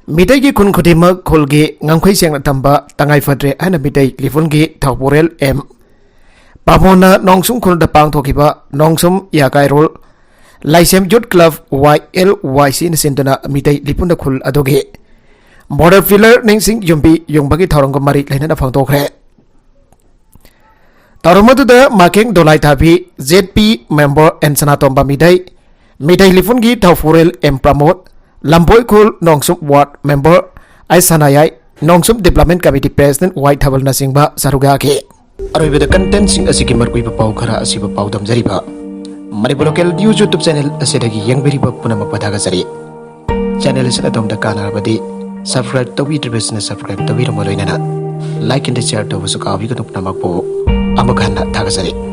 ꯃꯤꯇꯩꯒꯤ ꯈꯨꯟ ꯈꯨꯗꯤꯡꯃꯛ ꯈꯨꯜꯒꯤ ꯉꯝꯈꯩ ꯁꯦꯡꯅ ꯊꯝꯕ ꯇꯉꯥꯏ ꯐꯗ꯭ꯔꯦ ꯍꯥꯏꯅ ꯃꯤꯇꯩ ꯂꯤꯄꯨꯟꯒꯤ ꯊꯧꯄꯨꯔꯦꯜ ꯑꯦꯝ ꯄꯥꯃꯣꯅ ꯅꯣꯡꯁꯨꯝ ꯈꯨꯜꯗ ꯄꯥꯡꯊꯣꯛꯈꯤꯕ ꯅꯣꯡꯁꯨꯝ ꯌꯥꯀꯥꯏꯔꯣꯜ ꯂꯥꯏꯁꯦꯝ Youth Club ꯋꯥꯏ ꯑꯦꯜ ꯋꯥꯏ ꯁꯤꯅ ꯁꯤꯟꯗꯨꯅ ꯃꯤꯇꯩ ꯂꯤꯄꯨꯟꯗ ꯈꯨꯜ ꯑꯗꯨꯒꯤ border pillar ꯅꯤꯡꯁꯤꯡ ꯌꯨꯝꯕꯤ ꯌꯨꯡꯕꯒꯤ ꯊꯧꯔꯝꯒ ꯃꯔꯤ ꯂꯩꯅꯅ ꯐꯣꯡꯗꯣꯛꯈ꯭ꯔꯦ꯫ ꯊꯧꯔꯝ ꯑꯗꯨꯗ ꯃꯥꯀꯦꯡ ꯗꯣꯂꯥꯏꯊꯥꯕꯤ Z P member N Sanatomba ꯃꯤꯗꯩ, ꯃꯤꯇꯩ ꯂꯤꯐꯨꯟꯒꯤ ꯊꯧꯄꯨꯔꯦꯜ M Pramod, Lamboikhul Nongchup ward member I Sanayai, Nongchup development committee president Y ꯊꯥꯕꯜꯅꯆꯤꯡꯕ ꯁꯔꯨꯛ ꯌꯥꯈꯤ꯫ ꯑꯔꯣꯏꯕꯗ ꯀꯟꯇꯦꯟꯠꯁꯤꯡ ꯑꯁꯤꯒꯤ ꯃꯔꯨꯑꯣꯏꯕ ꯄꯥꯎ ꯈꯔ ꯑꯁꯤꯕꯨ ꯄꯥꯎꯗꯝꯖꯔꯤꯕ Manipur local news YouTube channel ꯑꯁꯤꯗꯒꯤ ꯌꯦꯡꯕꯤꯔꯤꯕ ꯄꯨꯝꯅꯃꯛꯄꯨ ꯊꯥꯒꯠꯆꯔꯤ꯫ ꯆꯦꯅꯦꯜ ꯑꯁꯤꯅ ꯑꯗꯣꯝꯗ ꯀꯥꯟꯅꯔꯕꯗꯤ ꯁꯕꯁꯀ꯭ꯔꯥꯏꯕ ꯇꯧꯕꯤꯗ꯭ꯔꯤꯕꯁꯤꯡꯅ ꯁꯕꯁꯀ꯭ꯔꯥꯏꯕ ꯇꯧꯕꯤꯔꯝꯕ ꯂꯣꯏꯅꯅ ꯂꯥꯏꯛ ꯑꯦꯟ ꯁꯤꯌꯔ ꯇꯧꯕꯁꯨ ꯀꯥꯎꯕꯤꯒꯅꯨ꯫ ꯄꯨꯝꯅꯃꯛꯄꯨ ꯑꯃꯨꯛ ꯍꯟꯅ ꯊꯥꯒꯠꯆꯔꯤ꯫